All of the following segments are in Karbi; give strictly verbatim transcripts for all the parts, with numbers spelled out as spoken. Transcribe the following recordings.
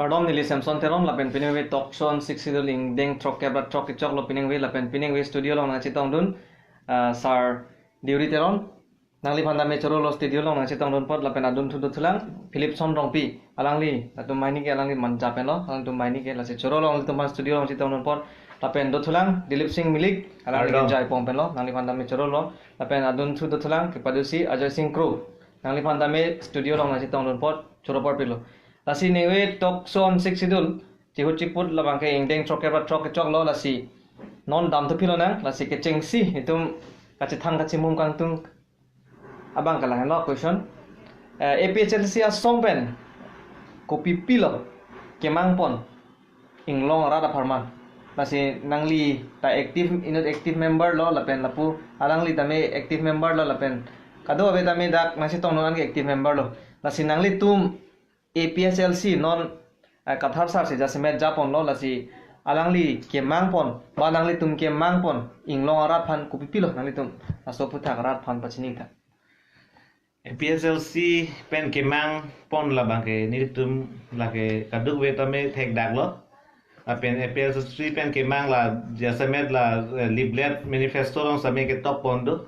Kardom, neli Samson Teron lapen piningve Talk Show on Sixth Schedule ingdeng throkkep ra throkkep choklo piningve lapen piningve studio along nangchetongdun, ah, Sir Deuri Teron. Nangliphan tame chorolo studio along nangchetongdun apot lapen adunthu dothulang Philipson Rongpi, alangli latum mane ke alangli manja penlo, alangtum mane ke lasi chorolo alangtum aphan studio along chetongdun apot lapen dothulang Dilip Singh Milik, alangli Kardom. Jai pong penlo, nangliphan tame chorolo lapen adunthu dothulang kepadusi Ajoy Singh Kro, nangliphan tame studio along nangchetongdun apot choro apor pilo. Lasi ningve Talk Show on Sixth Schedule chihut chiput labang ke ingdeng throkkep ra throkkep choklo, lasi non damthu philonang, lasi kechengsi itum kachethan kachimum kangtung abang ke lahenlo question. Eh, A P H L C asong pen kopi pilo kemang pon inglong arat apharman? Lasi nangli ta active, inut active member lo lapen lapu alangli tame active member lo lapen kadokave tame dak nangchetongdun an ke active member lo. Lasi nanglitum A P H L C non, eh, Kathar sir si jasemet japonlo, lasi alangli kemang pon ba nanglitum kemang pon inglong arat aphan kopi pilo nanglitum laso aphuthak arat aphan pachini tha. A P H L C pen kemang pon labang ke nelitum lake kadokave tame thekdaklo. Lapen A P H L C pen kemang la jasemet la, eh, leaflet manifesto along sitame ketok pon do.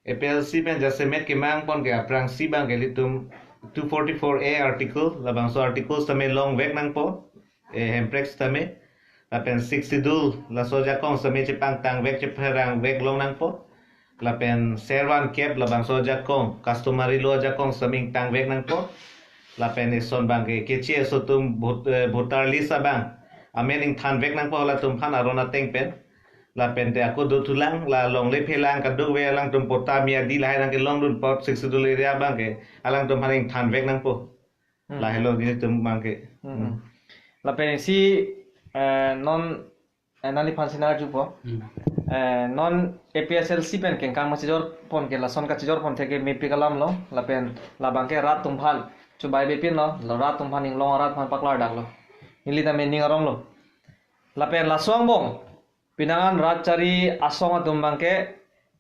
A P H L C pen jasemet kemang pon ke aphrangsi abang ke ilitum two forty-four A article, labangso articles tame longvek nangpo, eh, Hemprek sitame, lapen Sixth Schedule laso ajakong sitame chepangtangvek chepherangvek long nangpo, lapen ser van kep labangso ajakong, customary law ajakong sitame ingtangvek nangpo, lapen ison abang ke keche aso atum vote, eh, voter list abang amen ingthanvek nangpo halatum aphan aron ateng pen, lapen te ako dothulang, la longle phelang kadokave alangtum patta miyadi lahai nangkelongdun apot Sixth Schedule area abang ke alangtum aphan ingthanvek nangpo. Hmm. Lahelo nelitum abang ke. Hmm. Hmm. Lapen isi, eh, non, eh, nangliphan si nang-arjupo. Hmm. Eh, non A P H L C pen kengkang ma chijor pon ke lason kachijor pon thek ke mepik alam lo, lapen labang ke rat atum aphan chobei bepin lo, la rat atum aphan inglong arat aphan paklardaklo. Neli tame ning aronglo. Lapen laso angbong penang an rat chari asong atum abang ke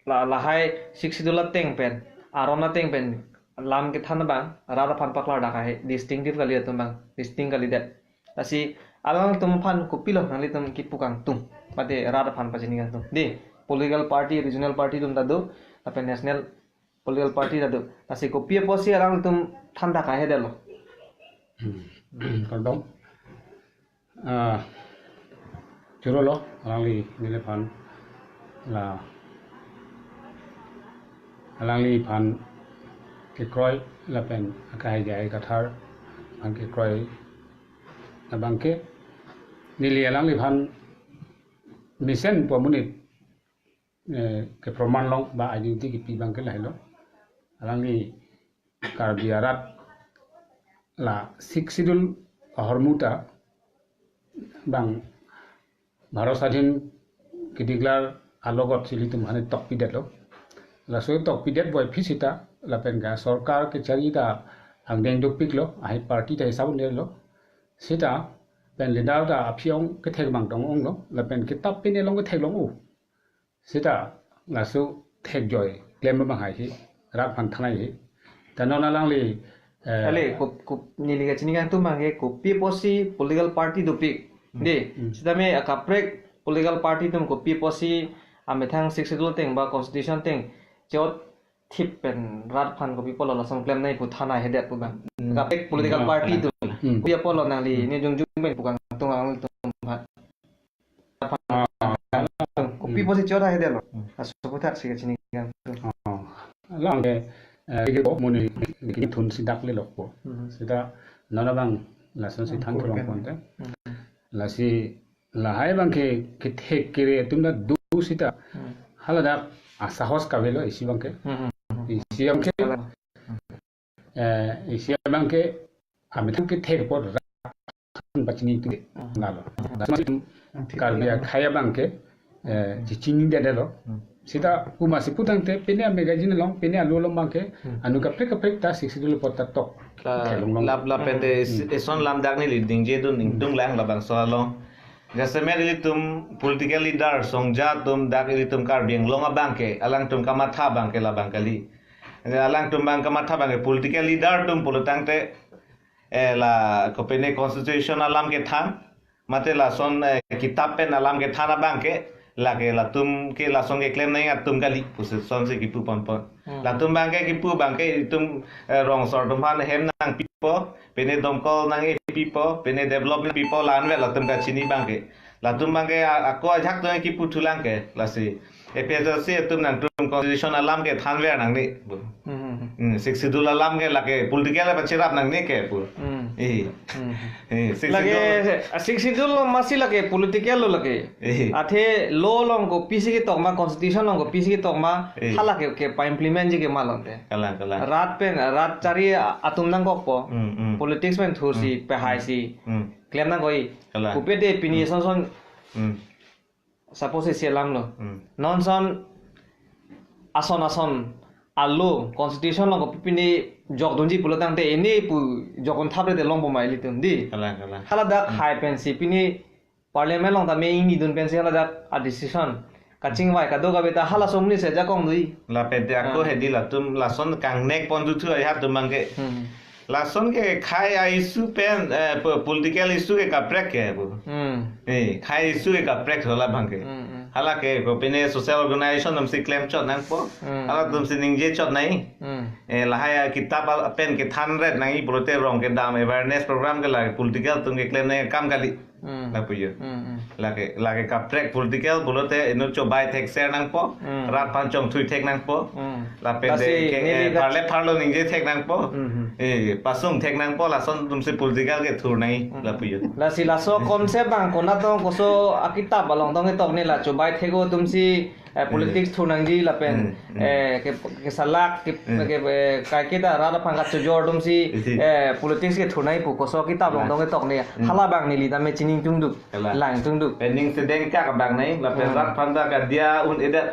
la, lahai Sixth Schedule ateng pen, aron ateng pen lam kethan abang rat aphan paklardak ahe, distinctive kali atum abang, distinct kalidet. Lasi alangtum aphan kopilo nanglitum kipu kangtung, mate rat aphan pachini kangtung? Dei, political party, regional party atum ta do, lapen national political party ta do. Lasi kopi apotsi alangtum thandak ahedetlo? Hmm. Kardom. Ah, chorolo, alangli neliphan la, alangliphan kekroi lapen akai jai Kathar aphan kekroi abang ke neli alangliphan mesenpo amonit, eh, keproman long ba identity kepi abang ke lahelo. Alangli Karbi arat la Sixth Schedule ahormu ta bang Bharat Sadhin kedeclare alogot si ilitum aphan tokpidetlo. Laso tokpidet boi aphi sita lapen ke sorkar kechari ta angdeng dopiklo, ahi party ta hisap un-elo. Sita pen leader ta aphi ong kethek abang tong onglo, lapen kitap pen elong kethek long o. Sita laso thekjoi klem abang hai he, rat aphan thanai he. Ta non alangli, eh, ale, ko, ko, neli kachini kangtung abang ke kopi apotsi political party dopik. Hmm. Dei, hmm, sitame akaprek political party atum kopi apotsi amethang Sixth Schedule ateng ba constitution ateng chot thip pen rat aphan kopi apotlo lason klemnei pu thanai hedet pu abang. Hmm. Akaprek political, hmm, party atum. Hmm. Kopi apotlo nangli, hmm, ne jongjung pen pu kangtung alangtum aphan. Ah. Kopi, hmm, apotsi chot ahedetlo. Hmm. Laso aphuthak si kachini kangtung. Ah. Alang ke, eh, ke ko amonit ke thun si dak lelokpo. Hmm. Sita non abang lason si, hmm, than thulong ponte. Hmm. Lasi lahai abang ke kethek kere atum ta do sita. Hmm. Hala dak asahos kavelo isi abang ke. Hmm, hmm, hmm. Isi abang ke, eh, isi abang ke amethang kethek apot rat aphan pachini tu, hmm, lalo. Laso atum, hmm, Karbi akhei abang ke, eh, chechinidetlo. Hmm. Sita komatsi putangte pine a-magazine along, pine alo along abang ke, hmm, anut kaprek kaprek ta Sixth Schedule apot ta tok. La, theklong long. La, lapen te, hmm, ison lam dak neli ningjedun, hmm, ningtung lang labangso along. Jasemet ilitum political leader songja atum dak ilitum Karbi Anglong abang ke, alangtum kamatha abang ke labang kali. Alangtum abang kamatha abang ke political leader atum pulotangte eh, la kopine constitution alam kethan, mate lason, eh, kitap pen alam kethan abang ke, lake latum ke lason keklem nangji atum kali pusi lasonsi kipu ponpon. Hmm. Latum abang ke kipu abang ke itum, eh, rong asor atum aphan hem nangpipo, pine Domkol nang-epipo, pine development pipo, la-anvet latum kachini abang ke. Latum abang ke a-, ako ajahak atum kipu thulang ke, lasi A P H L C atum nangtum constitution alam kethanver nangne pu. Hmm, hmm, hmm. Hmm, Sixth Schedule alam ke lake political pachirap nangne ke pu. Hmm. Eh. Hmm. Eh, Sixth Lake, Schedule. Ah, Sixth Schedule lo masi lake political lo lake. Eh. Athe law along kopisi ketok ma, constitution along kopisi ketok ma, Eh. hala ke, kepa-implement ji ke ma lote. Kalang, kalang. Rat pen, rat chari atum nangkokpo. Hmm, hmm. Politics pen thursi, Hmm. pehaisi. Hmm. Klem nangkok-i. Kalang. Pupe te pini Hmm. son son Hmm. Suppose isi alam lo. Hmm. Non son ason ason alo constitution along kopipine jokdunji pulo tangte ini pu jokdun thapre te longpo ma ilitum dei. Kalang, kalang. Hala dak Hmm. hai pensi pine parliament along tame ingnidun pensi hala dak a-decision kachingvai kadokave ta halaso amonit si ajakong do-i. Lapen te ako Ah. hedi latum lason kangnek pon juthu ajahak atum abang ke. Hmm. Lason ke khei a-issue pen, eh, po-, political issue ke kaprek ke pu. Hmm. Eh, khei issue ke kaprek hala abang ke. Hmm, hmm. Hala ke kopine social organization atumsi klemchot nangpo. Hmm. Halatumsi ningje chot nangji. Hmm. Eh, lahai akitap al-, pen kethanret nangji pulote rong kedam awareness program ke la political atum keklem nangji akam kali. Hmm. Lapu jo. Hmm, hmm. Lake, lake kaprek political pulote inut chobai thekser nangpo, Hmm. rat aphan chongthui thek nangpo. Hmm. Lapen Lasi te ke, neli eh, dak- parle parlo ningje thek nangpo. Hmm, hmm. Eh, pasung thek nangpo, lason atumsi political kethur nangji, Hmm. lapu jo. Lasi laso concept abang konat tong koso akitap along tong ketok ne la chobai thek-o atumsi eh, Hmm. politics thur nangji lapen, Hmm, hmm. eh, ke, kesalak, ke, Hmm. ke, eh, kaiketa rat aphan kachojor atumsi, Hmm. eh, politics kethur nangji pu koso akitap along Kalang. tong ketok ne. Hmm. Hala abang neli tame chini ingtungduk, Kalang. lang ingtungduk. Pen ning sedeng kak abang nangji, lapen Hmm. rat aphan ta kadia un-edet,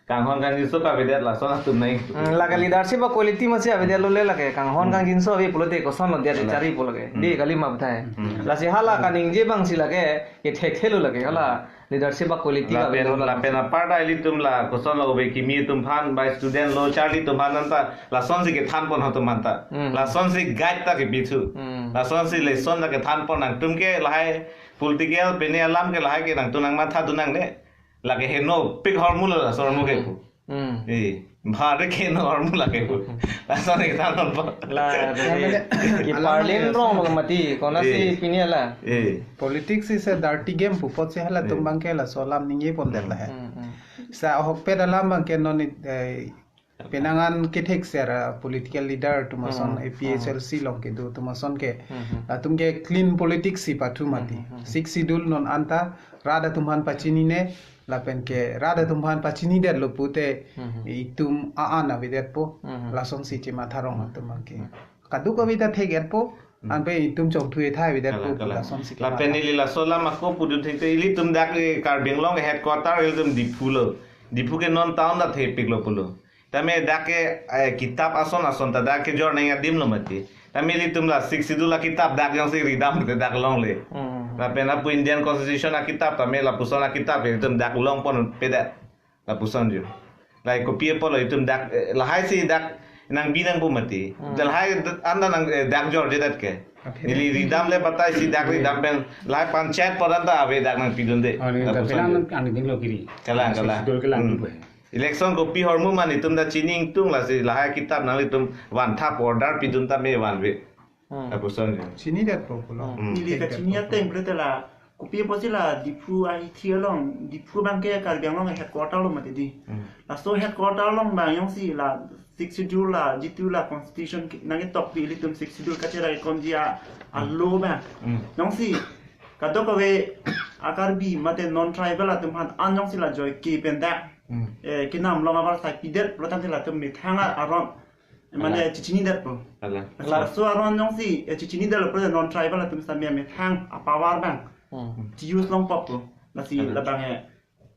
kanghon kangjinso kavedet lason atum nangji. Hmm, lake leadership a-quality masi avedet lo le lake, kanghon Hmm. kangjinso ave pulote koson lo dia Kalang. chari pu lake. Hmm. Dei kali ma puthai. Hmm. Lasi hala kaningje abangsi lake, kethekthelo lake, hala. Leadership a-quality Lapen, kave lo la. lapen apar ta ilitum la koson lo ove kimi atum aphan, bai student lo charli atum aphan anta lasonsi kethan pon atum anta. Hmm. Lasonsi guide ta kepithu. Hmm. Lasonsi lesson ta kethan pon nangtum ke lahai political pine alam ke lahai ke nangtum nangmatha dun nangne. Lake henopik ahormu lo laso ahormu ke pu. Hmm. Eh, bhari ke no ahormu lake pu. Lason kethan pon. La, Alam ke parlin alam rong lo mati, konatsi Eh. pini hala. Eh. Politics is a dirty game pu apotsi halatum Eh. abang ke laso alam ningje pondet Hmm. lahai. Hmm, hmm. Sa ahokpet alam abang ke non, eh, penang an kethekser, ah, political leader atum ason Hmm, A P H L C hmm. along kedo atum ason ke. Hmm, hmm. Latum ke clean politics si pathu mati. Hmm, hmm, hmm. Sixth Schedule non anta rat atum aphan pachinine, lapen ke rat atum aphan pachinidetlo pute Hmm, hmm. itum a-an avedetpo, Hmm, hmm. lasonsi chematha rong atum abang ke. Hmm. Kadokave ta thek-etpo, Hmm. anpe itum chongthui thai avedetpo, Kalang, kalang. lasonsi Lapen kematha. ili laso alam ako pudun thekte ilitum dak, eh, Karbi Anglong headquarter ilitum Diphu lo. Diphu ke non town ta thepiklo pulo. Tame dak ke, eh, kitap ason ason ta dak kejor nangji adim lo mati. Tame ilitum la Sixth Schedule akitap dak jongsi ridam te dak longle. Hmm. Lapen apu Indian Constitution akitap tame lapuson akitap ilitum dak long ponpedet. Lapuson jo. Lahai kopi apotlo itum dak, eh, lahaisi dak nangbi nangpo mati. Hmm. Lahai d-, anta nang, eh, dak jorjedet ke. Aphi Neli ridam le batai si dak Hmm. ridam pen lahai panchayat apot anta ave dak nangpidunde. Oh, ni Lapuson kapelan jo. ang dinglo kiri. Kalang, Sixth kalang. Schedule kelang Hmm. pu. Election kopi ahormu ma netum ta chini ingtung lasi lahai kitap nanglitum vanthap order pidun tame vanve. Hmm. Lapuson jo. Chinidetpo pulo. Hmm. Hmm. Neli kachini ateng pulote la kopi apotsi la Diphu ahithi along, Diphu abang ke Karbi Anglong headquarter lo mati dei. Hmm. Laso headquarter along abang jongsi la Sixth Schedule la, jitu la constitution ke, nangketok pi ilitum Sixth Schedule kacherai komji a, a Hmm. law abang. Hmm. Jongsi kadokave a-Karbi mate non-tribal atum aphan an jongsi la joike pen dak. Hmm. Eh, kenam along avarsai pidet pulo tangte latum methang aron. Mane Ala. chichinidetpo. Ala. Laso aron jongsi, eh, chichinidetlo pulote non-tribal atum seta methang a-power abang. Hmm. Chi-use longpo. Lasi Ala. labang eh.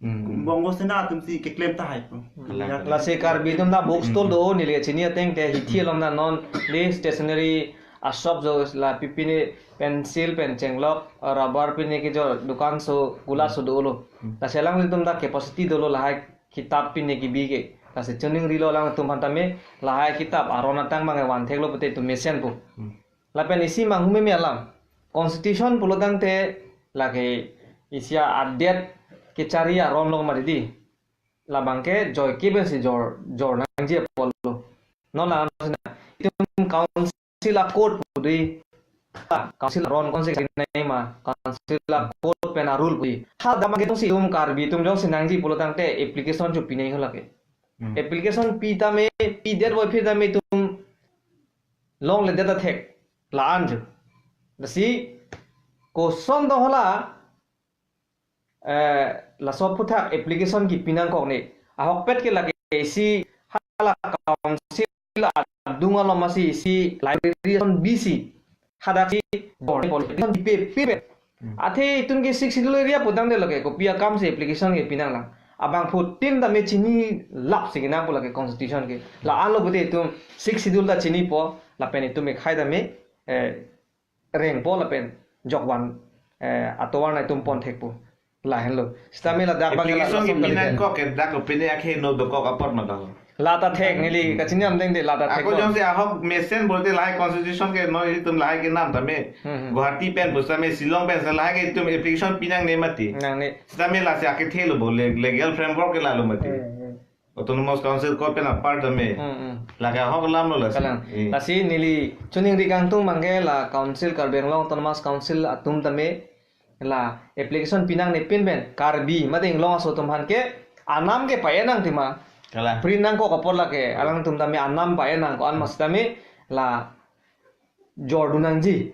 Hmm. Bongo Sena atumsi keklem tahai po. Hmm. Ala. Ya. Lasi Karbi atum ta book stall Hmm. do neli chini ateng te hithi Hmm. along ta non le stationery a-shop jo la pipine pencil pen chenglok rubber pine kejor dukan so gula so dolo. Hmm. Lasi alanglitum ta capacity dolo lahai kitap pine kebi ke. Lasi chuning rilo alangtum aphan tame lahai kitap aron atang abang van theklo pute itum mesenpo. Hmm. Lapen isi manghumeme alam. Constitution pulotangte lake isi adet kechari aron long mati di. Labang ke joike pensi jor, jor nangji apotlo. Non la sina itum council a code pu di. Council aron konsi nai ma, council a code pen a rule pu di. Hadak abang ke jongsi itum Karbi atum jongsi nangji pulotangte application chu pinai ho lake. Hmm. Application pi tame, pidet voi phi tame itum longledet athek la-an chu. Lasi koson do hala, eh, laso aphuthak application kipi nangkok ne. Ahokpet ke lake isi hala council adung along masi isi library son bisi. Hadak si bor politician dipe pipe. Hmm. Athe itum ke Sixth Schedule area putangte lake kopi akam si application kepi nanglang. Abangphutin tame chinilap si kenangpo lake constitution ke. La-anlo pute itum Sixth Schedule ta chinipo, lapen itum ekhai tame, eh, rengpo lapen jokvan, eh, atovar nai itum pon thekpo. Lahenlo. Sitame ladak abang ke la application lason kipi kali nangkok ke dak kopine akhei no dokok apot ma dalo. Lata thek neli kachini amdeng de lata thek. Ako jongsi ahok mesen pulote lahai constitution ke no itum lahai kenam tame. Hmm, hmm. Guwahati pen pusitame Shillong pen sa lahai ke itum application pi nangne mati. Nangne. Sitame lasi akethelo bo le-, legal framework ke lalo mati. Hmm, hmm. Autonomous Council ko pen apart tame. Hmm, hmm. Lake ahok alamlo lasi. Kalang. Eh. Lasi neli choningri kangtung abang ke la council Karbi Anglong Autonomous Council atum tame la application pi nangne pinpen Karbi mate Inglong aso atum aphan ke anam ke pa-en nangji ma. Kalang. Print nangkok apot lake alangtum tame anam pa-en nangkok an masi tame la jordun nangji.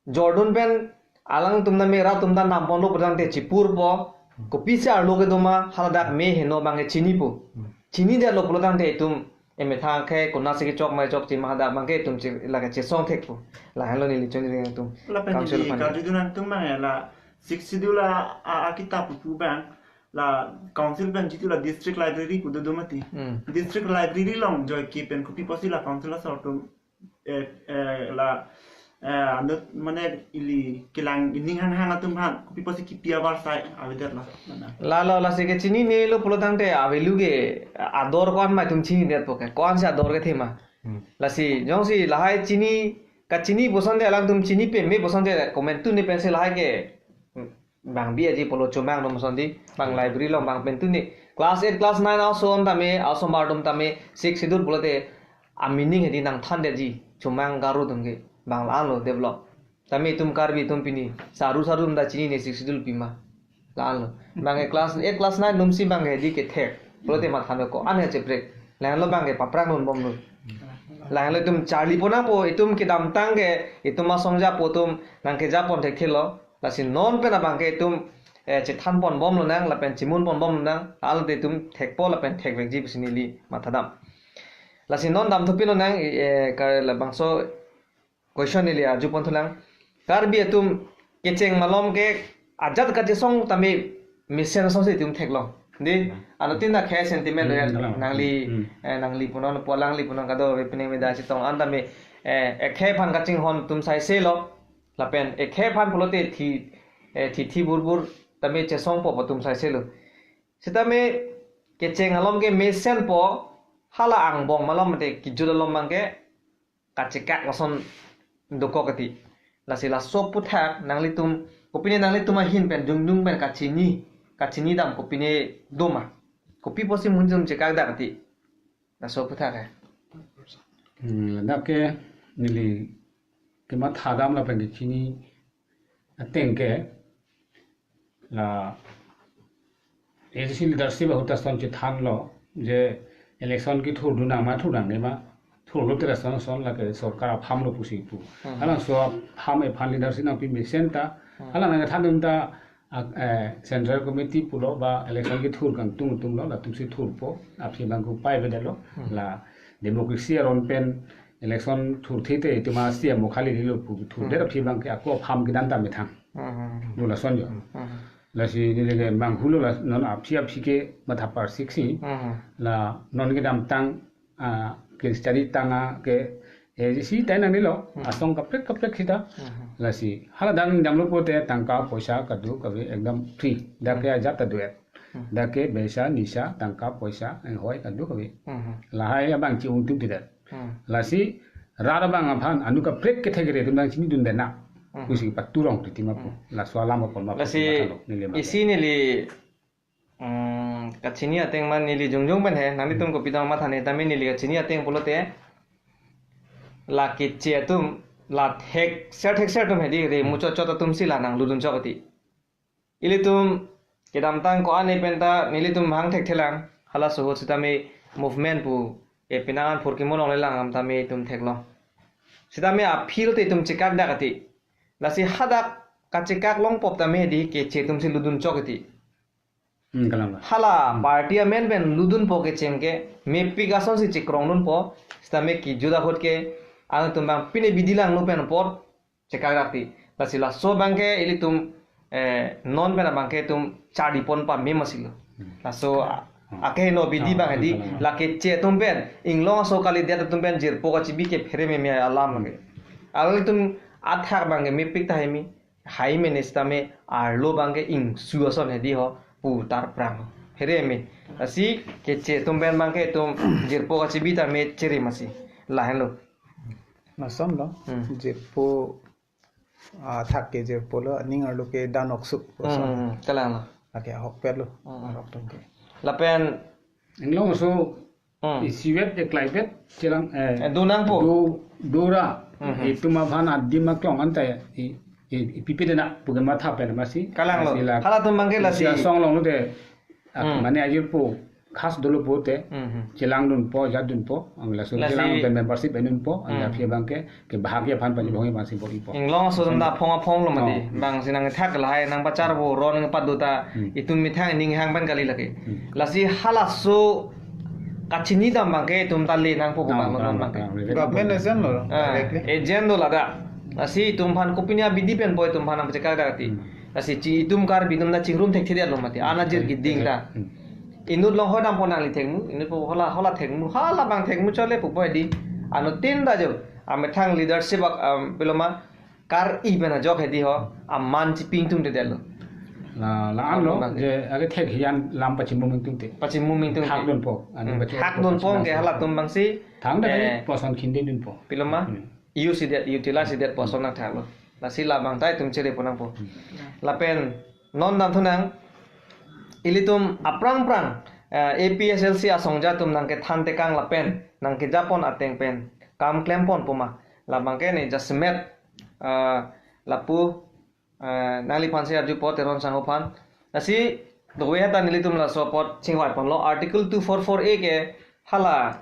Jordun pen alangtum tame rat atum ta namponlo pulotangte chipurpo. Kopisi arlo kedo ma haladak me heno abang ke chinipo. Chinidetlo pulotangte itum emethang ke konatsi kechok ma chokche ma hadak abang ke itum che, lake chesong thekpo. Lahenlo neli choningri kangtung. Lapen council neli aphan karjudun nangtum abang la Sixth Schedule a, a, akitap pu abang la council pen jitu la district library pu dodo mati. Hmm. District library along joike pen kopi pusi la council asor atum, eh, eh, la, eh, anut mane ili kelang ining hanghang atum aphan kopi pusi kipi avarsai avedet la. Mana. Lalo lasi ke chininelo pulotangte avelu ke ador ko-an ma itum chinidetpo ke. Ko-ansi ador kethe ma. Hmm. Lasi jongsi lahai chini, kachini pusonte alangtum chini peme pusonte komantu ne pensi lahai ke, hmm, bang bi aji pulo chomang nom son di, bang library along bang pentu ne. Class eight, class nine ason tame, asomar atum tame, Sixth Schedule pulote a meaning hedi nangthandetji, chomang Garo atum ke, bang la-anlo develop. Tame itum Karbi atum pini, saru saru atum ta chinine Sixth Schedule pima. La-anlo. Abang ke class eight, class nine atumsi abang ke hedi kethek. Pulote matha no ko-an ke cheprek. Lahenlo abang ke paphrang dunbomlo. Lahenlo itum charlipon nangpo, itum kedamtang ke, itum asong ajapo atum nangkejapon thekthelo. Lasi non pen abang ke itum, eh, chethanponbomlonang, lapen chimunponbomlonang. Alote itum thekpo lapen thekvekji pusi neli mathadam. Lasi non damthupilonang, eh, ka labangso question neli arjupon thulang. Karbi atum kecheng malom ke ajat kachesong tame mesen asonsi itum theklong. Di, hmm, ano tin akhei sentiment lo ya, hmm, nangli, hmm, eh, nangli punon, pu alangli punon kadokave pining me da chetong an tame, eh, akhei aphan kachinghon atum saiselo. Lapen akhei aphan pulote thi, eh, thithi burbur tame chesongpo pu atum saiselo. Sitame kecheng alom ke mesenpo hala angbong malom mate kijut alom abang ke kachekak lason dokok ati. Lasi laso aphuthak nanglitum, kopine nanglitum ahin pen jungdung pen kachini, kachinidam kopine do ma. Kopi pusi munjum chekak dak ati. Laso aphuthak ke. Hmm, ladak ke neli kemathadam lapen kechini ateng ke la A D C leadership ahut ason chethanlo je election kethurdun nang ma thur nangne ma, thurlote lason ason lake sorkar aphamlo pusi pu. Hmm. Halabangso apham ephan leadership nangpi mesen ta, hmm, hala nangthandun ta, a, eh, Central Committee pulo ba election kethur kangtung atumlo, latumsi thurpo, aphi abang ke upai avedetlo, hmm, la democracy aron pen election thurthe te itum asi amo khali lilo pu thurdet, hmm, aphi abang ke ako apham kedam ta methang. Hmm, hmm, hmm. Lo lason jo. Hmm, hmm. Lasi neli ke manghulo la non aphi aphi ke matha parsiksik. Hmm, hmm. La non kedamtang, ah, ke study tang a ke, eh, isi tai nangnelo, hmm, asong kaprek kaprek sita. Hmm, hmm. Lasi hala dang damlo pulote tangka poisa kadokave ekdam free. Dak ke, hmm, ajat ta do-et. Hmm. Dak ke beisa nisa tangka poisa enghoi kadokave. Hmm, hmm. Lahai abang chi-ungtungtidet. Hmm. Lasi rat abang aphan anu kaprek kethek kere atum nangchinidunde na. Mhm. Pusi patu rong titi ma pu. Hmm. Laso alam apon ma pu Lasi matha lo, neli ma. isi neli, mm, kachini ateng ma neli jongjong pen he, nanglitum Hmm. kopi dam matha ne tame neli kachini ateng pulote, la keche atum, la thekser thekser atum hedi, re Hmm. muchot chot atum si la nanglutdun chok ati. Ilitum kedamtang ko-an pen ta nelitum hang thekthelang, halaso ahut sitame movement pu e penang an phurkimo longle lang am tame itum theklong. Sitame aphi lote itum chekak dak ati. Lasi hadak kachekak long pop tame di keche atum si lutdun chok ati. Hmm, kalang ba. Hala Hmm. party amen pen lutdunpo kecheng ke, mepik ason si chekrongdunpo, sitame kejut ahut ke, ang tum bang pine bidi langno pen apot, chekak dak ti. Lasi laso abang ke ilitum, eh, non pen abang ke itum charlipon pame masi lo. Hmm. Laso a-, Hmm. akeheno bidi Hmm, bang hedi, hmm. la keche atum pen, inglong aso kalidet atum pen jirpo kachibi ke phere meme alam Hmm. ke. Alanglitum athak abang ke mepik ta hemi, hai mene sitame arlo abang ke ingsu ason hedi ho, pu tarprang. Phere me. Lasi keche atum pen abang ke itum jirpo kachibi tame chere masi. Lahenlo. Lason lo, Hmm. jirpo, ah, thak ke jirpo lo, aning arlo ke dan oksuk, Hmm, lason. hmm, hmm. Kalang lo. Lake ahokpet lo, Hmm. arok atum ke. Lapen Inglong aso, Hmm. isivet, eklaivet, chelang, eh, Eh, do nangpo. do, do ra, Hmm, hmm. itum aphan adim aklong anta, i, i, ipipi dena, pu ke matha pen masi. Kalang lo. Lasi la, Halatum abang ke lasi lasi. asong longlo de, ah, Hmm. mane ajirpo, khas dolo pote, Hmm, hmm. chelangdunpo, jatdunpo, ang laso Lasi chelang pen membership enunpo, ang Hmm. aphi abang ke, ke bahagi aphan pajibongi aphan si bor-ipo. Inglong aso Hmm. da phong aphong lo mati. Hmm. Bang sinang thak lahai nang pacharpo ron nang padu ta Hmm. itum methang ning hang pen kali lake. Hmm. Lasi halaso kachini dam abang ke itum ta le nangpo Hmm, bang lo hmm, non abang ke. hmm, hmm. Government agent lo, Ah, directly. agent lo ladak. Lasi itum aphan kopine abidi pen po itum aphan nang pachekak dak ti. Hmm. Lasi chi itum Karbi atum ta chingrum thekthedet lo mati. Ana jir Hmm. giding ta. Hmm. Inut along hoi dampo nangli thekmu, inut po hola, hola thekmu, hala abang thekmu chole pupo hedi. Anuttin ta jo, amethang leadership ak, am, piloma, kar-i pen ajok hedi ho, aman chipingtungtedetlo. La, la-an lo, Abang je, ake thek hian lam pachimum ingtungte. Pachimum ingtungte. Thakdunpo, ani Hmm, bache thakdunpo, pachimum ke ingtungte. halatum abang si, Thang da kali, eh, poson khindin dunpo. Piloma, Hmm. use-idet, utilize-idet poson nangthaklo. Lasi labang ta itum cherepo nangpo. Hmm. Lapen, non damthunang, ilitum aphrang phrang, eh, A P H L C asongja atum nangkethan tekang lapen, nangkejapon ateng pen, kam klemponpo ma. Labang ke ne jasemet, eh, lapu, eh, nangliphan si arjupo Teron Sangho aphan. Lasi, dowe hata nelitum laso apot chingvaiponlo, Article two four four A ke hala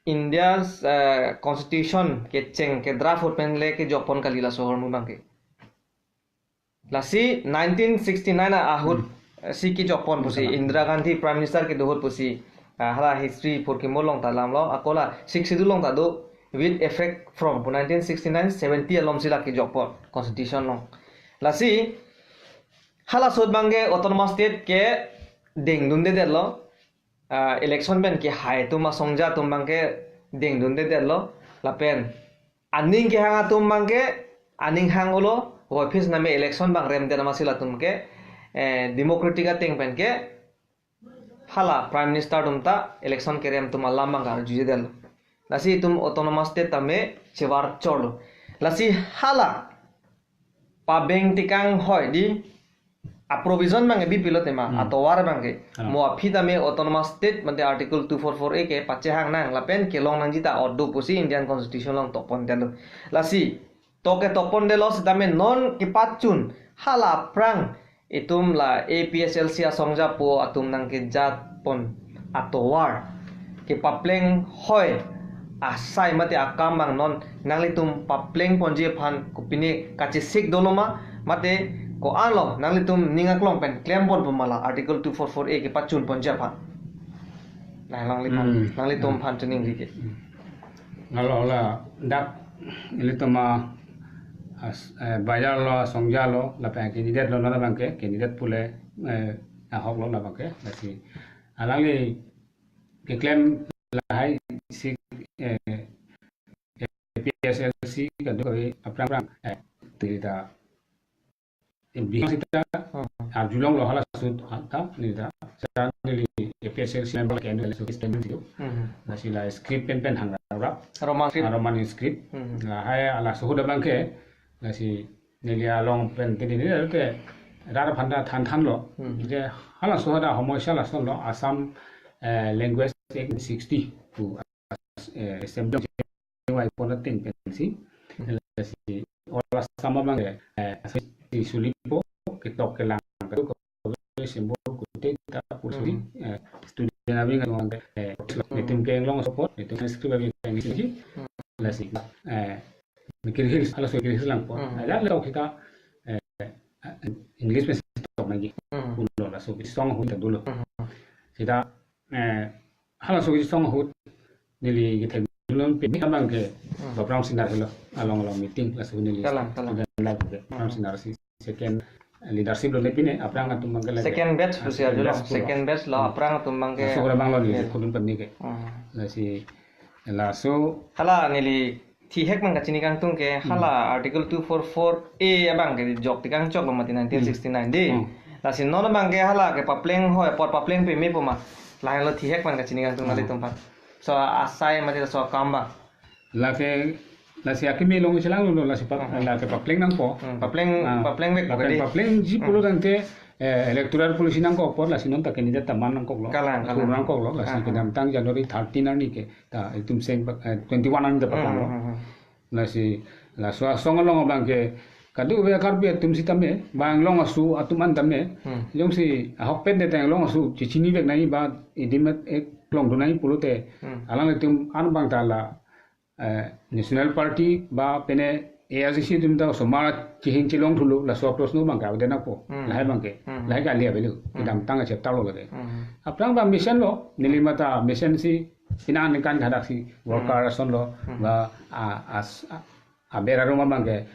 India's, eh, Constitution kecheng ke draft ahut pen le kejokpon kali laso ahormu abang ke. Lasi nineteen sixty-nine a ahut, Hmm. eh, si kejokpon pusi, Betul. Indira Gandhi Prime Minister kedo ahut pusi, ah, hala history phurkimo along ta lamlo, ako la Sixth Schedule along ta do, with effect from pu nineteen sixty-nine seventy alom si la kejokpon, Constitution along. Lasi, halaso ahut abang ke Autonomous State ke dengdundedetlo, ah, election pen kehai atum asongja atum abang ke dengdundedetlo, lapen aning kehang atum abang ke, aning hang-olo, voiphis name election abang remdet amatsi latum ke, eh, democratic ateng pen ke, hala Prime Minister atum ta election kerem atum alam abang karjujedetlo. Lasi itum Autonomous State tame chevar chorlo. Lasi hala pabeng tekang hoi di, a provision abang ke bipilo tema, Hmm. atovar abang ke. Ah. Mo aphi tame Autonomous State mate Article two four four A ke pachehang nang lapen kelong nangji ta ahut do pusi Indian Constitution along tokpondetlo. Lasi, to ke tokpondetlo sitame non kepachun hala aphrang itum la A P H L C asongja apo atum nangkejapon atovar kepapleng hoi asai mate akam abang non nanglitum paplengponji aphan kopine kachesik dolo ma, mate ko-an lo nanglitum ning aklong pen klemponpo ma la Article two four four A kepachunponji aphan. Nah, nangliphan, Hmm. nanglitum Hmm. aphan chiningri ke. Hmm. Lalo la dak ilitum a as, eh, bajar lo, asongja lo, lapen candidate lo, non abang ke, candidate pule, eh, ahok lo labang ke, lasi alangli keklem lahai si, eh, A P H L C kado kave aphrang phrang, eh, tita bihang sita, hmm, arjulonglo halaso ta, neli ta, sa neli A P S L C member ke anu so statement itu. Hmm. Lasi la script pen pen hang rap. Roman script. Ah, Roman script. Hmm. Lahai halaso ahut abangke, lasi neli along pen tini ni ke rat aphan ta than thanlo. Hmm. Je halaso ahut ahomoi halaso lo Assam, eh, Language Act sixty pu, eh, assembly wai pon ating pensi. Hmm. Lasi all Assam abang, eh, si sulipo ketok kelang kadu ko simbol kute ta pusi, hmm, eh, student abang ngan, eh, hmm, netum ke long support, netum script abang English ji. Hmm. Lasi, eh, mikir hil, halaso mikir hil lang po. Hmm. Ada lo kita, eh, English pen tok lagi. Hmm. Pulo laso song ahut ta dolo. Hmm. Sita, eh, halaso song ahut neli kethek dun pen abangke, hmm, Bapram Singnar helo along along meeting laso neli, kalang, kalang, student life ke. Hmm. Bapram Singnar si second leadership lo ne pine aphrang atum abangke lagi. Second batch, ah, pusi second arjulo, batch pulo. Second batch lo, hmm, aphrang atum abangke. Laso abang lo neli, yes, khulun pen ni ke. Hmm. Lasi laso hala neli thihek abang kachini kangtung ke, hmm, hala Article two four four A abangke jok tikang choklo mati nineteen sixty-nine di. Hmm. Lasi non abangke hala kepapleng hoi apot papleng peme pu ma. Lahelo thihek abang kachini kangtung, hmm, nelitum aphan. So asai mati so akam abang. Lake, lasi akimi along chelanglo, lasi pa, hmm, lake papleng nangpo. Hmm, papleng, ah, papleng vek lapen pokok di. Papleng ji, hmm, pulo tangte, eh, electoral policy nangkok apot, lasi non ta candidate ta man nangkoklo. Kalang, kalang. Nangkoklo, lasi, ah, kedamtang January thirteen arni ke ta itum seng, eh, twenty-one arni ta patanglo. Hmm, hmm, hmm. Lasi laso asong along abangke kadokave Karbi atum sitame, ba Anglong aso atum an tame, hmm, jongsi ahokpet det Anglong aso chechini vek nangji ba idim et ek klong dun nangji pulote, hmm, alanglitum an abang ta la, eh, National Party ba pine A I C C atum ta osomar chihing chelong thulo, laso approach no abangke avedet nangpo. Hmm. Lahai abangke, hmm, lahai kali avelo. Hmm. Kedamtang a chapter lo lake. Hmm. Aphrang ba mission lo, neli mate mission si pini aningkan hadak si worker, hmm, ason lo, hmm, ba a, as, a, aber arum abangke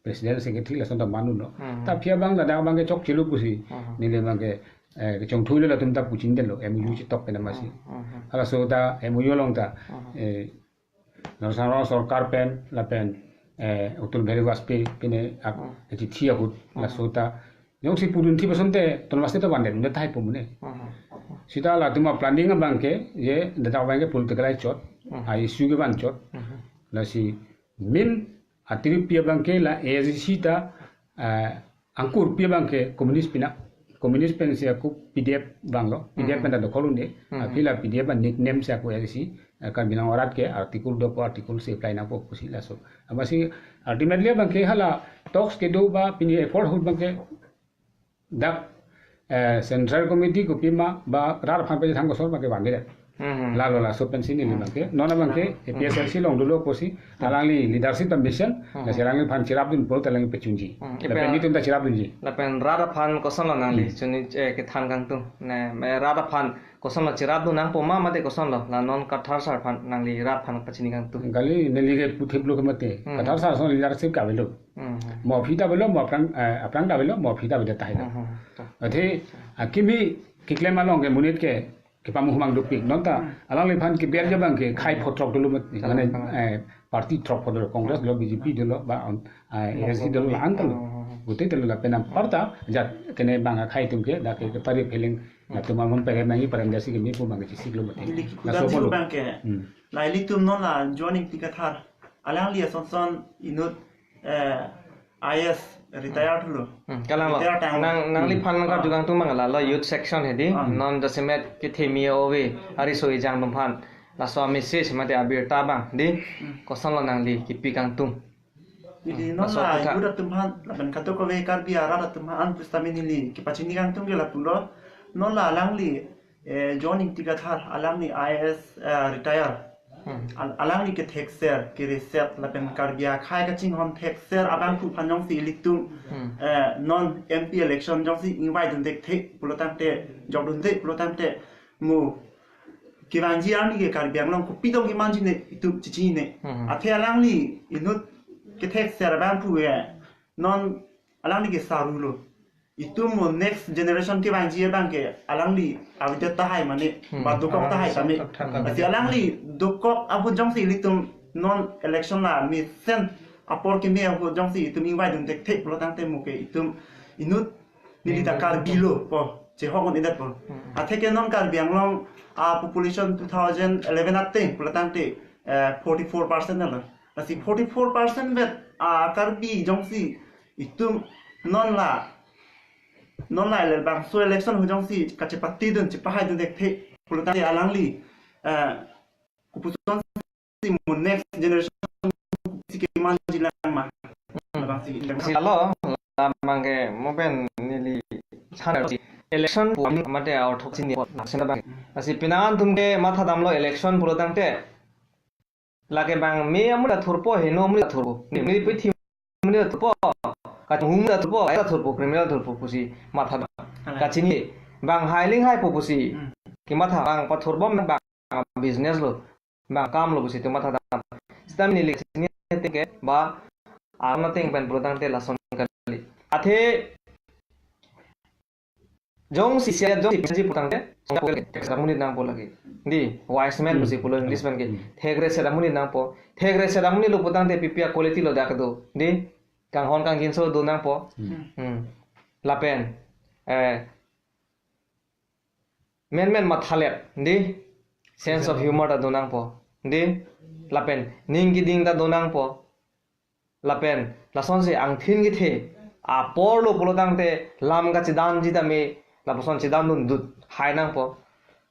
president secretary lason ta man unlo. Hmm. Ta aphi abang ladak abangke chokchelo pusi, hmm, neli abangke, eh, kechongthui lo latum ta puchindetlo, M O U chetok pen amatsi. Hmm, hmm, hmm. Halaso ta M O U along ta, hmm, eh, Narsing Ron Sarkar pen lapen, eh, Atal Bihari Vajpayee pine ak, hmm, chithi ahut, hmm, laso ta jongsi pudun thi pason te autonomous state ta vandet, vandet tahai pu mene. Hmm. Sita latum a planning abangke, je ladak abangke political ai chot, hmm, a issue kevan chot. Hmm. Lasi main atiripi abangke la A I C C ta, eh, angkurpi abangke communist pina, communist pensi ako P D F vanglo, P D F, mhm, pen ta dokhol un-e, mhm, aphi la P D F a nickname si ako A I C C, eh, Karbi Anglong arat ke article dopo, article si apply nangpo pusi laso. Amatsi ultimately abangke hala talks kedo ba pini effort ahut abangke dak, eh, Central Committee kopima ba rat aphan pachethang kosor abangke vandedet. Hmm. Lalo laso pensi neli, hmm, abangke, non abangke, hmm, A P H L C along dolo pusi, hmm, alangli leadership ta mission, hmm, lasi alangliphan cherapdun pulote alangli pachunji. Hmm. Lapen ipen netum ta cherapdunji. Lapen rat aphan kosonlo nangli, hmm, chini, eh, kethan kangtung. Ne, eh, rat aphan kosonlo cherapdun nangpo ma mate kosonlo. La non Kathar sir aphan nangli rat aphan pachini kangtung. Kali neli ke puthip lo ke mate. Hmm. Kathar sir ason leadership ke avelo. Hmm. Mo aphi ta avelo, mo aphrang, eh, aphrang ta avelo, mo aphi ta avedet tahai. Hmm, hmm. Athe akimi keklem along ke monit ke kepamu humang dopik. Non ta, hmm, alangliphan keber abangke khei pho throk dolo mat, hmm, mane, hmm, eh, party throk pho dolo, Congress dolo, B J P dolo, ba, um, eh, hmm, A I C C dolo, hmm, la-an ta lo. Hmm, hmm, hmm. Pute ta lo lapen anparta jat kene bang akhei atum ke dak ke pari pheling, hmm, latum amon perem nangji, perem jasi keme pu abangke chesik lo mate. Neli ke laso kudam polo abangke. Hmm. La ilitum non la John Ingti Kathar, alangli ason son inut, eh, I A S retired lo. Hmm, kalang lo. Retired tanglo. Nang, nangliphan, hmm, nangkarju kangtung abang lalo youth section hedi. Hmm. Non jasemet kethemi ove ariso ejang atum aphan laso message mate abirta abang di. Hmm. Kosonlo nangli kipi kangtung? Neli, hmm, non laso la aphuthak youth atum aphan lapen kadokave Karbi arat atum aphan pusitame neli kepachini kangtung ke lapulo. Non la alangli, eh, John Ingti Kathar, alangli I A S, eh, retire. Hmm. Al-, alangli kethekser, kereset, lapen Karbi akhei kachinghon thekser abangphu aphan jongsi ilitum, hmm, eh, non M P election jongsi ingvai dunde thekthe pulo tangte, jok dunde pulo tangte, mo kevangji arni ke Karbi Anglong kopi dong kemanji ne itum chechinine. Hmm. Athe alangli inut kethekser abangphu ke non alangli ke sarulo. Itum mo next generation kevangji abangke alangli avedet tahai mane, hmm, ba dokok tahai tame. Lasi alangli dokok ahut jongsi ilitum non election la mesen apor keme ahut jongsi itum ingvai dun thekthe pulo tangte mo ke itum inut neli ta Karbi lo pu chehok un-edetpo. Hmm. Atheke non Karbi Anglong a population two thousand eleven ateng pulotangte, eh, forty-four percent lo. Lasi forty-four percent vet a Karbi jongsi itum non la, non la ele bangso election ahut jongsi kachepatidun, chepahaidun thekthe pulotangte alangli, eh, kopuson si mo next generation si kemanji lang ma. Hmm. Labangsi. Si alo, la abangke mo pen neli chan si election pu mate authok si ni asen abang. Lasi penang atum ke mathadamlo election pulotangte. Lake bang me amonit ta thurpo, heno amonit ta thurpo. Ni, ni pithi amonit ta thurpo. Kachonghu amonit ta thurpo, ai ta thurpo, criminal thurpo pusi mathadam. Hala. Kachini bang hai ling haipo pusi. Hmm. Kematha bang pathur bom bang business lo. Bang kam lo pusi itum mathadam. Sita neli kachini ateng ke ba aron ateng pen pulotangte lason kali. Athe jongsi sia jongsi pensi pulotangte, thekre seta amonit nangpo lake. Di, wise man pusi pulo English pen ke. Hmm. Thekre seta amonit nangpo. Thekre seta amonit lo pulotangte P P R quality lo dak do. Di, kanghon kangjinso do nangpo. Hmm. Hmm. Lapen, eh, menmen mathalet, di, sense of humor ta do nangpo, di, lapen ning keding ta do nangpo, lapen lasonsi angthin kethe apor lo pulotangte lam kachedanji tame lapuson chedandun dut hai nangpo,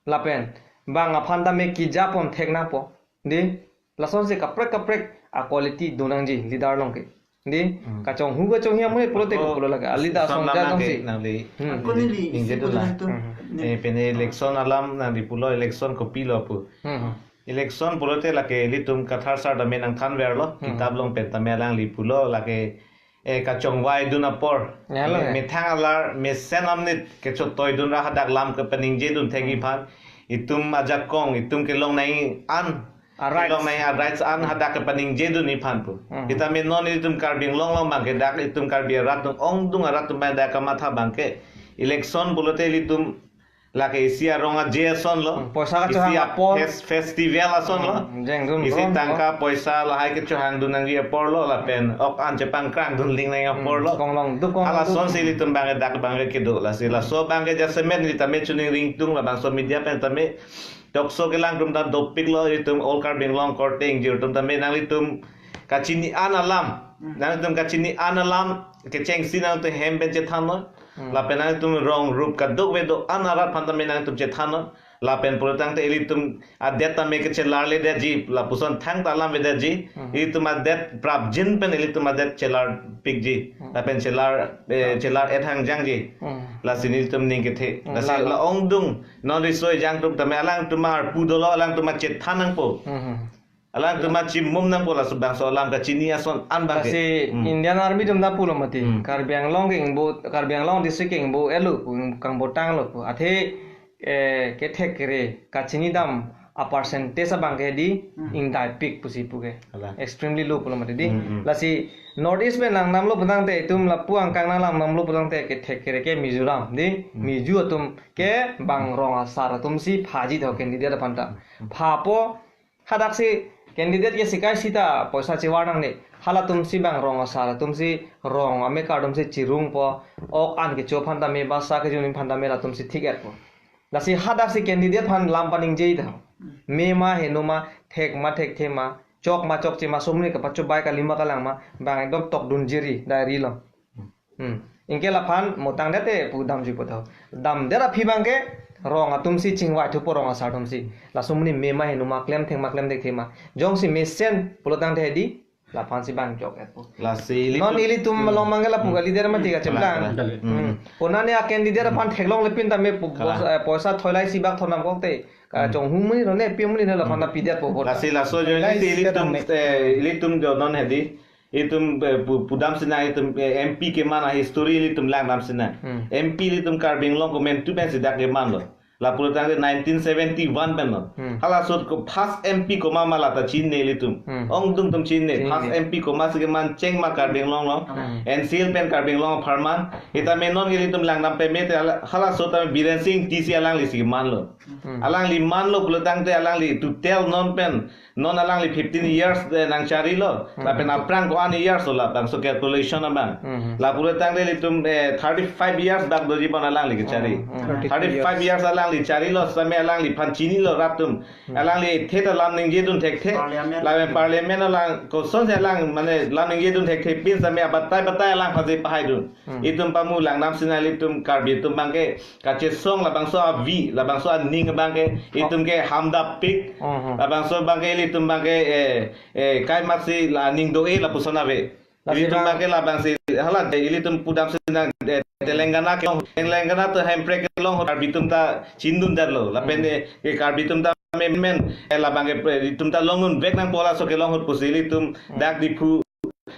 lapen bang aphan tame kejapon thek nangpo, di, lasonsi kaprek kaprek a quality do nangji leader along ke. Di, hmm, kachonghu kachonghi amonit pulote ako, ko pulo lake. Ali ta son asong lam ja nang tong ke si. Nangli, hmm, ako neli ningje isi dun pulo la. Itu. Hmm. Eh, pene election alam nangli pulo election kopilo pu. Hmm. Election pulote lake ilitum Kathar sar tame nangthanverlo. Hmm. Kitab along pen tame alangli pulo lake, eh, kachongvaidun apor. Ya lo. Me-, methang alar mesen amonit kechotoidun ra hadak lam kepaningjedun thekji aphan. Itum ajakong, itum kelong nangji an. A rights. Kelong nangji a rights an hadak kepaningjedun aphan pu. Hmm. Sitame non ilitum Karbi Anglong along abangke dak itum Karbi arat atum ongdung arat atum abang dak kamatha abangke. Election pulote ilitum lake isi arong aje ason lo. Hmm, poisa kachohang isi a apor. Fes-, festival ason lo. Hmm, jengdun isi ron tangka lo. Poisa lahai kechohangdun nangji apor lo lapen ok an chepangkrangdun ling nangji apor lo. Hmm, konglong duk, konglong duk. Halasonsi ilitum abangke dak abangke kedo lasi. Laso abangke jasemet neli tame chuning ringtung labangso media pen tame talk show kelang atum ta dopik lo, itum all Karbi Anglong korte ingjir atum tame nanglitum kachini an alam. Hmm. Nanglitum kachini an alam kechengsi nangtum hem pen chethannon. Hmm. Lapen nanglitum rong rup kadokave do-an arat aphan tame nangtum chethannon. Lapen pulotangte ilitum adet tame kechelarledetji, lapuson thangta alam avedetji. Hmm. Ilitum adet prapjin pen ilitum adet chelarpikji. Hmm. Lapen chelar, eh, chelar-et hangjangji. Hmm. Lasi nelitum ning kethe. Hmm, lasi la, la. La ongdung non riso ejang atum tame alangtum arpu dolo, alangtum chethan nangpo. Hmm, hmm. Alangtum chimum nangpo laso bangso alam kachini ason an abangke. Lasi, hmm, Indian Army atum ta pulo mati. Hmm. Karbi Anglong ke ingbo, Karbi Anglong district ke ingbo elo pu, kangbo tanglo pu. Athe, eh, kethek kere kachinidam a percentage abangke di, hmm, ingdaipik pusi pu ke. Hala. Extremely low pulo mati di. Hmm, hmm. Lasi North East pen nangdamlo pulotangte itum lapu angkang nangdamlo pulotangte kethek kere ke Mizoram di. Hmm. Mizo atum ke bang rong asar atum si phaji tho candidate aphan ta. Hmm. Phapo hadaksi candidate ke sikai sita poisa chevar nangne. Halatum si bang rong asar atum si rong amekar atum si chirungpo, ok an kecho aphan tame ba sa kejun aphan tame latum si thik-etpo. Lasi hadaksi candidate aphan lam paningje tha. Me ma heno ma, thek ma thekthe ma, chok ma chokche ma, somni kapachobai kalima kalang ma, bang ekdom tokdun jiri diary lo. Hmm. Anke laphan mo tangdet te pu damjuipo tho. Damdet aphi abangke rong atum si chingvai thupo rong asar atum si. Laso somni me ma heno ma, klemthek ma klemthekthe ma. Jongsi mesen pulotangte di laphan si bang chok-etpo. Lasi non ilitum, ilitum, hmm, along abangke lapu, hmm, ka leader mati kacheplang. Kalang, kalang. Hmm. Hmm. Konane a candidate aphan theklongle pin tame pu-, kalang, bos-, eh, poisa thoilai si bak thonam kokte. Ka, hmm, chonghu amonit lo ne, pi amonit lo, laphan, hmm, ta pidetpo vote. Lasi laso ajoine, guys, si ilitum, eh, ilitum jo non hedi. Itum, eh, pu-, pudam sinang itum, eh, M P keman a history ilitum langdam sinang. Hmm. M P ilitum Karbi Anglong komantu pensi dak kemanlo. Lapu tangte nineteen seventy-one pen lo. Hmm. Hala sot ko first M P komat ma lata chinine ilitum. Hmm. Ongdung atum chinine. Chinine. First M P komat si keman cheng ma Karbi Anglong lo. Hmm. N C L pen Karbi Anglong apharman. Sitame non ilitum langdam peme te hala, hala sot tame Biren Singh Engti si alangli si keman lo. Hmm. Alangli man lo pulo tangte alangli total non pen non alangli fifteen years, eh, nangchari lo. Hmm. Lapen aphrang ko-an years lo labangso calculation abang. Hmm. Lapu tangte ilitum, eh, thirty-five years bak doji pon alangli kechari. Hmm, hmm. Thirty-five years alangli chari lo, sitame alangliphan chinilo rat atum. Hmm. Alangli theta lam ningjedun thekthe. Parliament. Lapen parliament alang kosonsi alang mane lam ningjedun thekthe pin sitame abatai batai alang phaji pahaidun. Hmm. Itum pamu langdam sinai ilitum Karbi atum abangke kachesong labangso avi, labangso aning abangke, itum ke hamdapik, Mhm. labangso abangke ilitum abangke, eh, eh, kai maksi la aning do-e lapuson ave. Lasi ilitum bang- abangke labangsi, hala de ilitum pudam sinang, eh, Telangana kelong, Telangana to hemprek kelong ahut Karbi atum ta chindundetlo. Lapen, Hmm. eh, eh, Karbi atum ta memen, eh, labangke, eh, itum ta longdunvek nangpo laso kelong ahut pusi ilitum Hmm. dak Diphu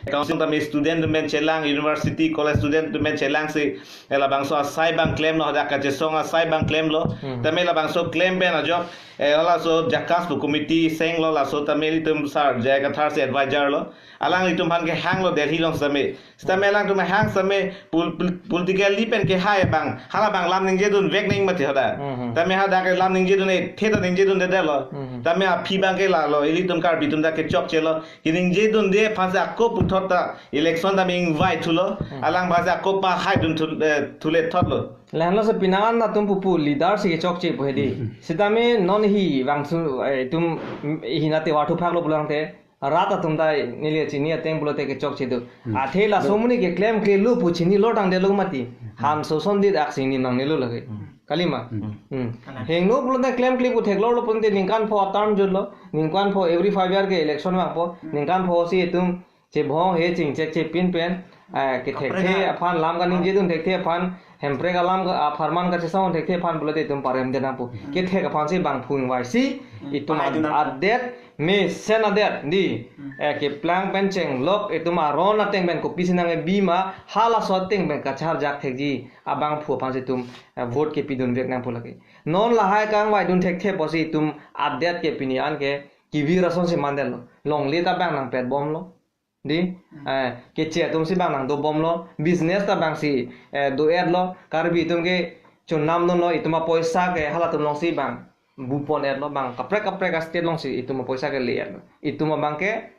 Council tame student atum pen chelang, university, college student atum pen chelangsi, eh, labangso asai abang klemlo, hadak kachesong asai abang klemlo. Hmm. Tame labangso klem pen ajok, eh, halaso JACAS pu committee senglo, laso tame ilitum Sir J I Kathar si advisor lo. Alanglitum aphan kehanglo Delhi along sitame. Sitame alangtum hang sitame pol-, pol-, politically pen kehai abang, hala abang lam ningjedunvek nang mati hadak. Hmm. Tame hadak lam ningjedun-e, theta ningjedundetlo. Hmm. Tame aphi abangke lalo, ilitum Karbi atum ta kechokchelo. Keningjedunde aphansi ako puthot ta election ta me-invite thulo. Hmm. Alang aphansi ako pahaidun thu-, eh, thule thotlo. Lahenlo si penang an atum pupu leader si kechokche pu hedi. Hmm. Sitame non hi vangsu, eh, itum, mm, hi nate wathu phaklo pulang te. Rat atum ta neli chini ateng pulote kechokche do. Hmm. Athe laso amonit keklemklelo pu chinilo tangdetlo mati. Hmm. Hanso sondit aksi ning nangnelo lake. Hmm. Kalima. Hmm. Hmm. Hingno pulote klemkle pu theklonglo pulote ningkan pho term jutlo. Ningkan pho every five year ke election vangpo. Hmm. Ningkan pho si itum chebhong he chingchek chepin pen, eh, kethekthe aphan lam kaningjedun thekthe aphan hemprek alam ka apharman kachesong thekthe aphan pulote itum parem denangpo. Hmm. Kethek aphansi bangphu ingvaisi, hmm, itum pahai ad-, dunang. Adet, mesen adet, di, hmm, eh, keplang pen chenglok, itum aron ateng pen kopisi nangkebi ma, halaso ateng pen kacharjak thekji, abangphu aphansi itum, eh, vote kepidunvek nangpo lake. Non lahai kangvaidun thekthe pusi itum adet ke pini an ke, kevir asonsi mandetlo. Longle ta bang nangpetbomlo. Di, hmm, eh, keche atumsi bang nangdobomlo, business ta bangsi, eh, do-etlo, Karbi atum ke chonamdunlo, itum apoisa ke halatum alongsi bang bupon-etlo, bang kaprek kaprek a-state alongsi itum apoisa ke le-etlo. Itum abangke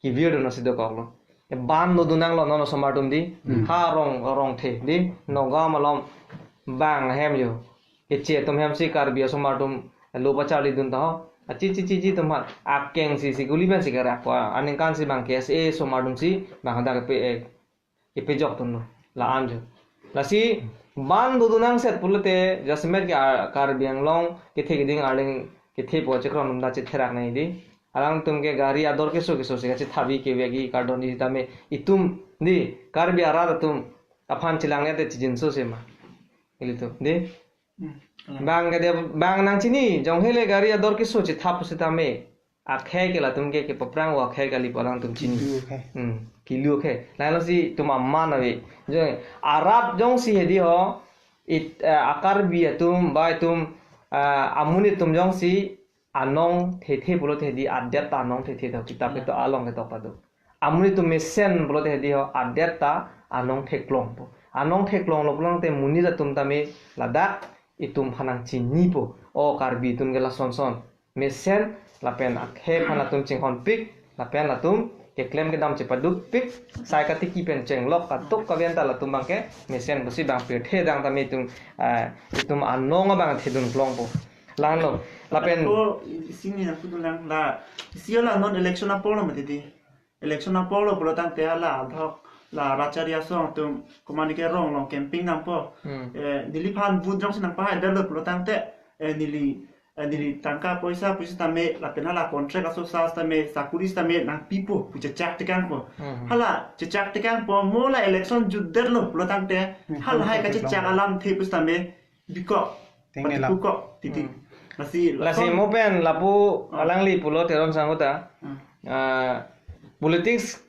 kevirdun asi dokoklo. Ban dodun nanglo non osomar atum di, hmm, ha rong, rongthe di, Nagaon malom bang hem jo. Keche atum hemsi Karbi asomar atum lo pacharlidun ta ho. Achi chi chi chi atum ha. Akeng si si guli pen si kerak po. Aningkan si bang K S A asomar atumsi bang hadak kepe, eh, kepejokdunlo. La-an jo. Lasi ban dodun nangset pulote jasemet ke, ah, Karbi Anglong kethe keding arleng kethe po chekron atum ta chetherak nang di. Alangtum ke gari ador keso keso si kachethabi kevekji kardom di tame itum di Karbi arat atum aphan chelang-et te chijinso si ma. Ilitum di. Hmm, kalang. Bang ke dia, bang nangchini, jong hele gari ador keso chethap pusitame. Akhei ke latum ke, kepaprang o akhei kali pu alangtum chini. Kilu akhei. Hmm, kilu akhei. Lahenlo si itum aman ave. Jong, arat jongsi hedi ho, it, eh, a-Karbi atum, ba itum, eh, amonit atum jongsi, anong thethe pulote hedi adet ta anong thethe do, kitab ketok along ketok pado. Amonit atum mesen pulote hedi ho adet ta anong theklongpo. Anong theklonglo pulote monit atum tame ladak itum aphan nangchinipo. O Karbi atum ke lason son. Mesen lapen akhei aphan latum chinghonpik, lapen latum keklem kedam chepadukpik, sai katiki pen chenglok katuk kaven ta latum bangke mesen pusi bang pirthe dang tame itum, ah, itum anong abang thedun klongpo. Langlo. Lapen ko sini na kutu lang la. Isi la non election apor lo mati di. Election apor lo pulo tangte la adhok la rachari asong atum komani ke rong along camping nangpo. Hmm. Eh, neliphan vote jongsi nangpahaidetlo pulo tangte, eh, neli, eh, neli tangka poisa pusitame lapen hala contract aso sa sitame sakuri sitame nangpipo pu chechak tekangpo. Hmm. Hala chechak tekangpo mo la election jutdetlo pulo tangte. Hmm. Hala hai kachechak alamthe pusitame bikok. Ting pati elap. Bikok, titi. Hmm. Lasi, lasi lason mo pen lapu, ah, alangli pulo Teron Sangho ta. Hmm. Ah, politics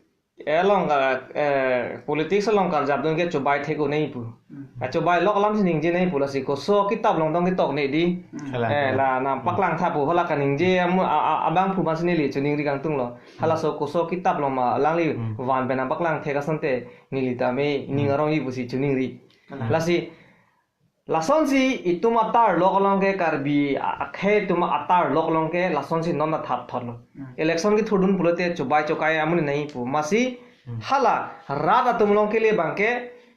along ka, eh, politics along karjapdun ke chobai thek-o nangji pu. Hmm. Achobai lok alam si ningje nangji pu lasi koso kitap along tong ketok ne di. Hmm. Kalang, eh, kalang. La nangpaklang tha pu hala kaningje amu-, a, a, abangphu ma si neli choningri kangtung lo. Halaso koso kitap along ma alangli Hmm. van pen nangpaklang thek asonte neli tame ning Hmm. arongji pusi choningri. Kalang. Lasi lasonsi itum atarlok along ke Karbi a-, akhei atum atarlok along ke lasonsi non athap thotlo. Hmm. Election kethurdun pulote chobai chokai amonit nangji pu. Masi Hmm. hala rat atum along kele abang ke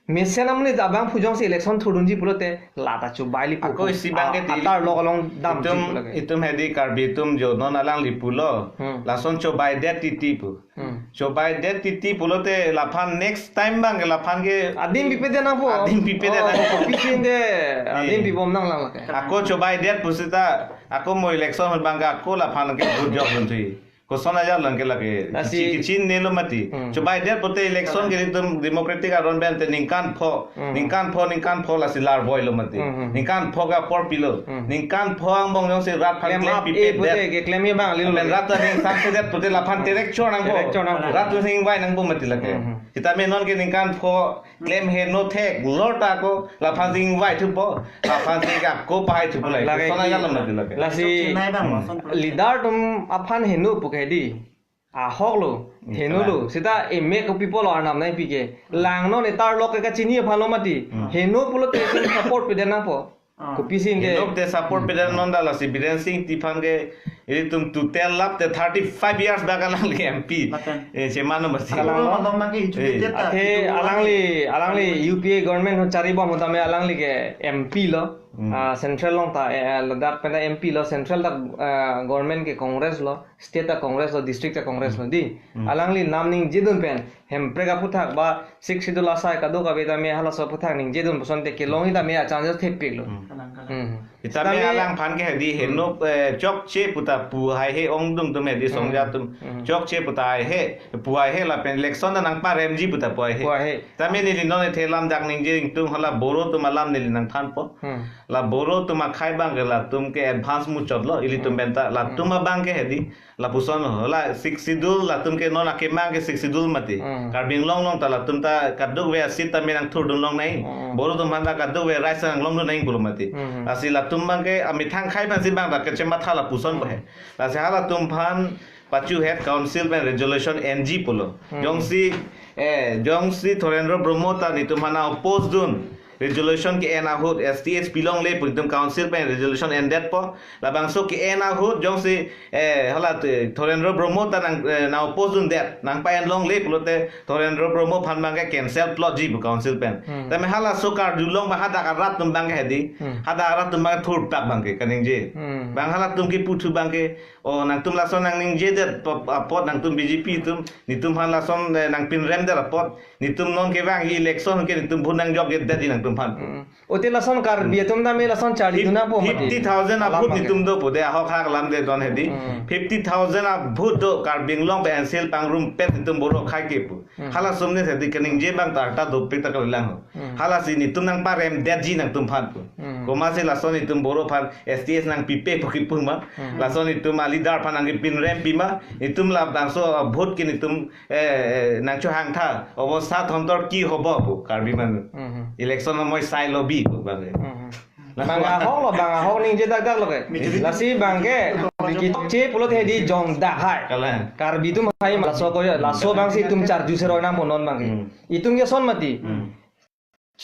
mesen amonit abangphu jongsi election thurdunji pulote lata chobai li pu. Ako isi abang ke a-, tili. Atarlok along damji Itum, pulo ke. Itum hedi Karbi atum jo non alangli pulo. Hmm. Lason chobaidet titi pu. Hmm. Chobaidet titi pulote laphan next time abang ke laphan ke adim pipedet nangpo. Adim pipedet Oh, nangpo. Pisin de. Adim Eh. pibom nanglang lake. Ako chobaidet pusita, ako mo election ahut abang ke ako laphan ke vote jokdun thui. Koson ajat lang ke lake. Lasi Kichi-, kichinine lo mati. Hmm. Chobaidet pute election ke itum democratic aron pen te ningkan pho, Hmm. ningkan pho, ningkan pho lasi larvoi lo mati. Hmm, hmm. Ningkan pho ke apor pilo. Hmm. Ningkan pho angbong jongsi rat aphan Klem klem ap pipe e pute det. Keklem e abang lilo Pen lake. Rat ta ning sampedet pute laphan terek chor nangpo. Terek chor nangpo. Rat ta ning vai nangpo mati lake. Hmm, hmm. Sitame non ke ningkan pho klem heno thek lor ta ako laphan si ingvai thupo, laphan si ke ako pahai thupo lai. Lake Koson ki- ajat lo mati lake. Lasi Chennai abang, Hmm. lason pulo. Leader atum aphan heno pu ke di. Ahok lo, Hmm, heno lo. Kalang. Sita emek ko people lo arnam nangpi ke. Lang non etarlok ke kachini aphan lo mati. Hmm. Heno pulote itum support pedet nangpo. Ah. Kopisi inde. Henok te support Hmm. pedet non da lasi Biren Singh Engti aphan ke itum total lap te thirty-five years bak alangli M P. Lapen. Eh, cheman no masi. Kalang. Along abang ke Eh. educated ta, Athe itum alangli, alangli U P A government ahut charibom ahut tame alangli ke M P lo. Hmm. Ah, central along ta, eh, eh, ladak pen ta M P lo, central ta, ah, government ke Congress lo, state ta Congress lo, district ta Congress lo, di. Hmm. Alangli nam ningjedun pen, Hemprek aphuthak ba Sixth Schedule asai kadokave tame halaso aphuthak ningjedun puson te kelongji tame a-chances thepik lo. Hmm. Kalang, kalang. Hmm. Sitame Sitame alangphan ke hedi Hmm. heno, eh, chokche puta pu haihe ongdung atum hedi Hmm. songja atum. Hmm. Chokche puta haihe, pu haihe lapen election ta nangparemji puta pu haihe. Pu haihe. Tame neli non ethe lam dak ningje ingtung hala Boro atum alam neli nangthanpo. Hmm. La Boro atum akhei abang ke latum ke advance muchot lo, ilitum Hmm. pen ta, latum Hmm. abang ke hedi. Lapuson ho, la Sixth Schedule, latum ke non akemang ke Sixth Schedule mati. Hmm. Karbi Anglong along ta latum ta kadokave a-seat tame nangthurdun longnai. Hmm. Boro atum aphan ta kadokave rights nanglongdun nangji pulo mati. Hmm. Lasi latum abang ke amethang akhei aphan si abang ta kachematha lapuson Hmm. ko he. Lasi halatum aphan pachu het council pen resolution enji pulo. Hmm. Jongsi, eh, jongsi Thorendra Brahmo ta netum aphan oppose dun resolution ke-en ahut S T H pilongle pu netum council pen resolution endetpo. Labangso ke-en ahut jongsi, eh, hala te Thorendra Brahmo ta nang, eh, nang-oppose dundet, nangpa-en longle pulote Thorendra Brahmo aphan abang ke cancel plotji pu council pen. Hmm. Tame halaso karjulong abang hadak arat atum abang ke hedi. Hmm. Hadak arat atum abang thurpak abang ke kaningje. Hmm. Abang halatum keputhu abang ke, o nangtum lason nangningjedet po-, apot nangtum B J P atum, netum aphan lason, eh, nangpinremdet apot, netum non kevangji election ke netum vote nangjokjedet nangtum aphan. Hmm. Ote lason Karbi atum tame lason charlidun nangpo mati. Fifty thousand Alam a-vote abang ke. Netum dopo de ahok hak alam de don hedi. Hmm. Fifty thousand a-vote do Karbi Anglong pen N C L pangrumpet netum Boro akhei ke pu. Hmm. Hala ason ne hedi kaningje abang ta ta dopik ta kalilang ho. Hmm. Halasi netum nangparemdetji nangtum aphan pu. Hmm. Komatsi lason netum Boro aphan S T H nangpipe pu kipu ma. Hmm. Lason netum a-leader aphan nangkepinrempi ma. Netum labangso a-vote ke netum eh, eh, nangchohangtha, অৱস্থা তহঁতৰ কি হ'ব pu, Karbi মানুহ। Mhm. Election সময় চাই lobby pu, bang. Mhm. Bang ahok lo, bang ahok ningje dak dak lo ke। Majority। Lasi bang ke, biki chokche pulote hedi jong dak hai। Kalang। Karbi atum hai, laso ko ya, laso abang si itum charju seroi nangpo non bang ke। Hmm। Itum ke son mati। Hmm।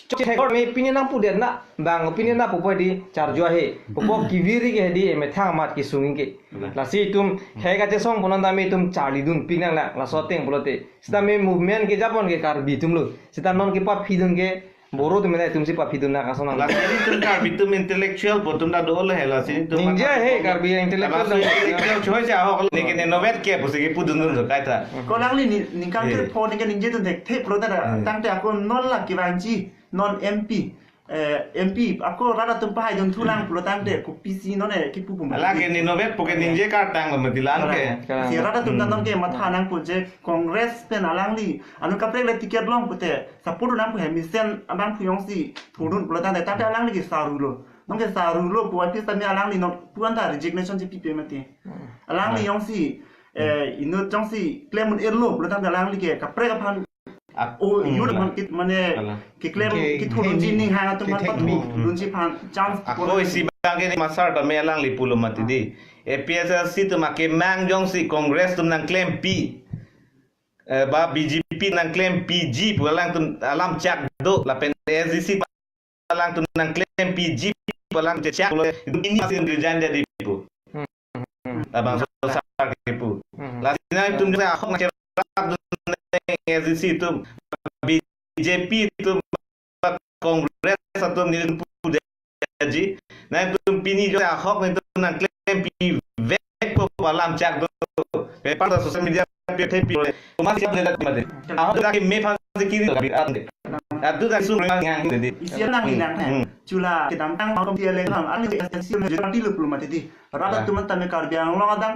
Chok thekor me pini nangpudet na, bang pini nangpupo hedi charju ahe. Pupo kiviri ke hedi emethang amat kesung ke. Benar. Lasi itum khei kachesong punon tame itum charlidunpik nanglang, laso ateng pulote. Sitame movement kejapon ke Karbi atum lo. Sita non kepaphidun ke Boro atum na itum si paphidun na kason nang. Lasi itum Karbi atum intellectual pu atum ta dolo he lasi itum Ningje matha he pu. Karbi intellectual Karbi dam. Intellectual choi si ahok ne ke ne novet ke pusi kepudun dun kaita. Ko alangli ni, ningkan Eh. Thepho ningkan ningje dun thek, thepro ta da. Eh. Tangte ako non la kevangji, non M P, eh, M P, ako rat atum pahai dun thulang pulo tangte, kopisi non eh, kipu pum. Ala ke ne novet pu ke ningje kartang lo mati lan ke. Kalang, kalang. Si rat atum Hmm. Nonke matha nangpo je Congress pen alangli, anu kaprek le ticket long pute, support nangpo he mesen abangphu jongsi thurdun pulo tangte, tangte alangli ke saru lo. Nonke saru lo pu apis tame alangli non puan ta resignation si pipe mati. Hmm. Alangli Hmm. Jongsi, eh, inut jongsi klem un-erlo pulo tangte alangli ke kaprek aphan Ak-, oh, hmm, youth la. Man kit mane Ala. Keklem ke-, kithurunji ke-, ning hang atum ke-, matpathu, hmm. Dunji aphan chance ako isi bangke ne masar tame alangli pulo mati di. A P H L C atum akemang jongsi Congress atum nangklempi, eh, ba B J P nangklempiji pu alangtum alam chak do lapen A S D C alangtum nangklempiji pu alam chak lo, ini masih kerjaan jadi pu. Hmm. Labangso asar kepu. Hmm. Lasi nangtum jongsi ahok nangcherap dun A S D C atum, B J P atum, Congress atum nelitum pu detji. Nangtum pini jongsi ahok nelitum nangklempi vek pu alam chak do. Paper ta social media pe thepi. Cuma siap ledak mati. Ahok dak me phan si kiri lagi ande. Adu dak sung ring yang hindi. Isi nang Hmm. Inang Hmm. Chula kedamtang tahun dia lek ham. Ani S N C le party lu pulo mati di. Rata Ya. Teman tame Karbi Anglong adang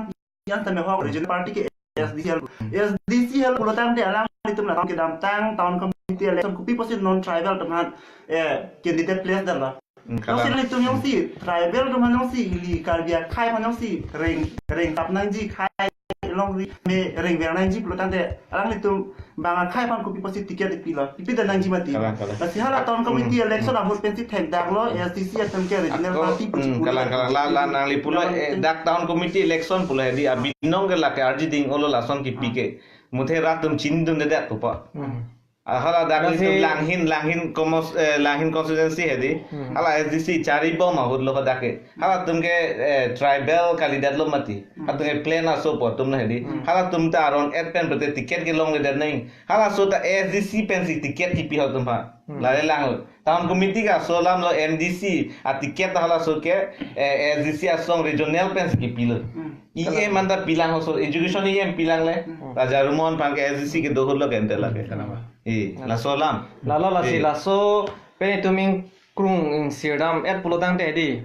yang tame hok regional party ke S D C L. Hmm. S D C L pulo tangte alanglitum la kedamtang town committee election kopi pusi non tribal atum aphan, eh, candidate place dala. Hmm, Jongsi kalang. Nelitum jongsi tribal atum aphan jongsi ili Karbi akhei aphan jongsi reng, rengtap nangji, khei longri me rengver nangji pulo tangte alanglitum bang akhei aphan kopi pusi ticket ipilo, ipi dan nangji mati. Kalang, kalang. Lasi hala town committee Hmm. Election a-vote pensi thekdak lo, S D C atum ke regional Ako, party pusi hmm, pulo. Kalang, kalang. La, la nangli pulo, Kalang. Eh, dak town committee election pulo hedi abinong ke lake arji ding olo lason kipi ke. Muthe rat atum chini dunde dak pupa. Hmm. Ah, hala dak Lasi itu Langhin, Langhin komos-, eh, Langhin constituency hedi. Hmm. Hala S D C chari bom ahut lo dak ke. Halatum ke, eh, tribal candidate lo mati. Hmm. Halatum ke plan aso po atum lo hedi. Hmm. Halatum ta aron et pen bete ticket ke longledet nai. Halaso ta S D C pensi ticket kipi halatum ha. Hmm. Lale lang lo. Town committee ke aso alam lo M D C a ticket halaso ke, eh, S D C asong regional pensi kipilo. Hmm. E M anta pilang aso, education E M pilang le. Hmm. Raja Rumon aphan ke S D C kedo ahut lo ke ente lake. Kenapa? Eh, laso alam. Lalo lasi Eh. Laso pen itum ingkrung ingsir dam et pulo tangte di.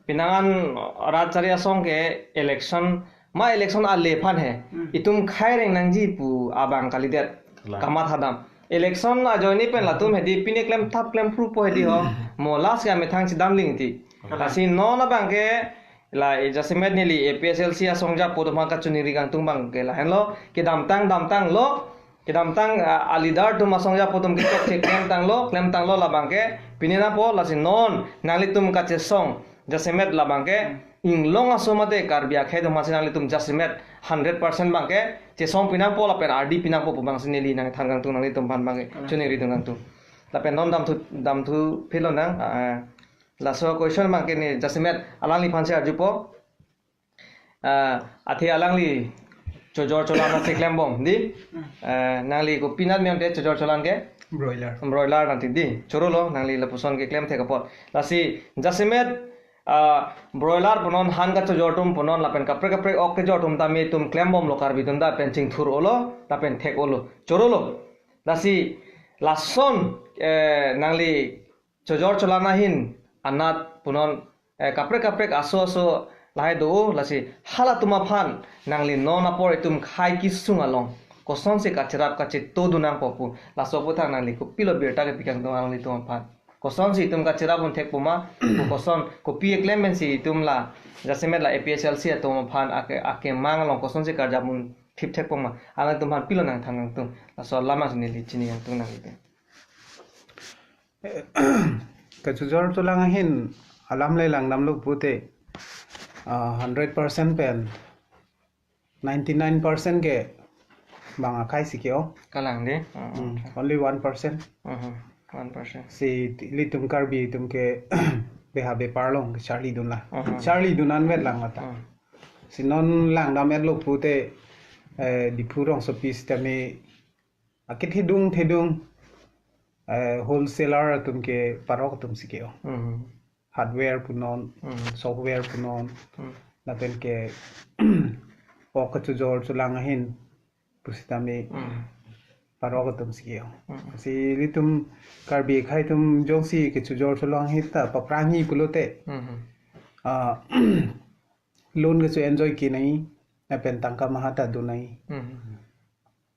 Pinangan rat chari asong ke election, ma election ale aphan he. Hmm. Itum khei reng nangji pu abang kalidet. Kalang. Kamatha dam. Election ajoine pen latum hedi pine klemthap klemphru po hedi ho. Mo last ke amethang chedam ling ti. Kalang. Lasi non abang ke la, eh, jasemet neli A P H L C asong ajapo atum aphan kachiningri kangtung abang ke lahenlo, kedamtang damtang lo, kedamtang, ah, a-leader atum asong ajapo atum kechokche klemtang lo, klemtang lo labang ke, pine nangpo lasi non nanglitum kachesong jasemet labang ke, inglong aso mate Karbi akhei atum aphansi nanglitum jasemet hundred percent abang ke chesong pinangpo lapen ardi pinangpo pu abangsi neli nangthan kangtung nanglitum aphan abang ke, Kalang. Chiningri dun kangtung. Lapen non damthu, damthu philo nang, ah, laso question abang ke ne jasemet alangliphansi arjupo. Ah, athe alangli chojor cholang nangsi klembom di. Hmm. Ah, nangli kopinat miyonte chojor cholang ke? Broiler. Broiler nangti di. Choro lo, nangli lapuson keklem thek apot. Lasi jasemet, ah, broiler punon, han kachojor atum punon, lapen kaprek kaprek ok kejor atum tame itum klembom lo Karbi atum ta pen chingthur olo, lapen thek olo. Choro lo. Lasi lason, eh, nangli chojor cholang ahin anat punon, eh, kaprek kaprek aso aso lahai do, lasi halatum aphan nangli non apor itum khei kesung along kosonsi kacherap kacheto dun nangpo pu, laso aputhak nangli kopilo birta kepi kangtung alanglitum aphan? Kosonsi itum kacherap un thekpo ma, pu koson kopi eklem pensi itum la jasemet la A P H L C atum aphan ake, akemang along kosonsi karjap un thip thekpo ma, alanglitum aphan pilo nangthan kangtung? Laso alam si neli chini kangtung nangli. Kachojor cholang ahin alam le langdamlo pute, ah, hundred percent pen ninety-nine percent ke bang akhei si ke-o. Kalang di. Ah, Hmm, okay. Only one percent. Mhm, one percent. Si ti-, ilitum Karbi atum ke beha bepar along kecharli dun la. Mhm. Charli dun anvet lang mata. Hmm. Si non langdam etlo pute, eh, Diphu rongsopi sitame akethedung thedung, eh, wholesaler atum ke parok atum si ke-o. Hmm. Hardware punon, Hmm. software punon, Hmm. lapen ke ok kachojor cholang ahin pusitame Hmm. parok atum si ke-o. Hmm. Si ilitum Karbi akhei atum jongsi kachojor cholang ahin ta paphrangji pulote. Hmm. Ah, loan kecho enjoy ke nai, lapen tangka maha ta do nai. Hmm.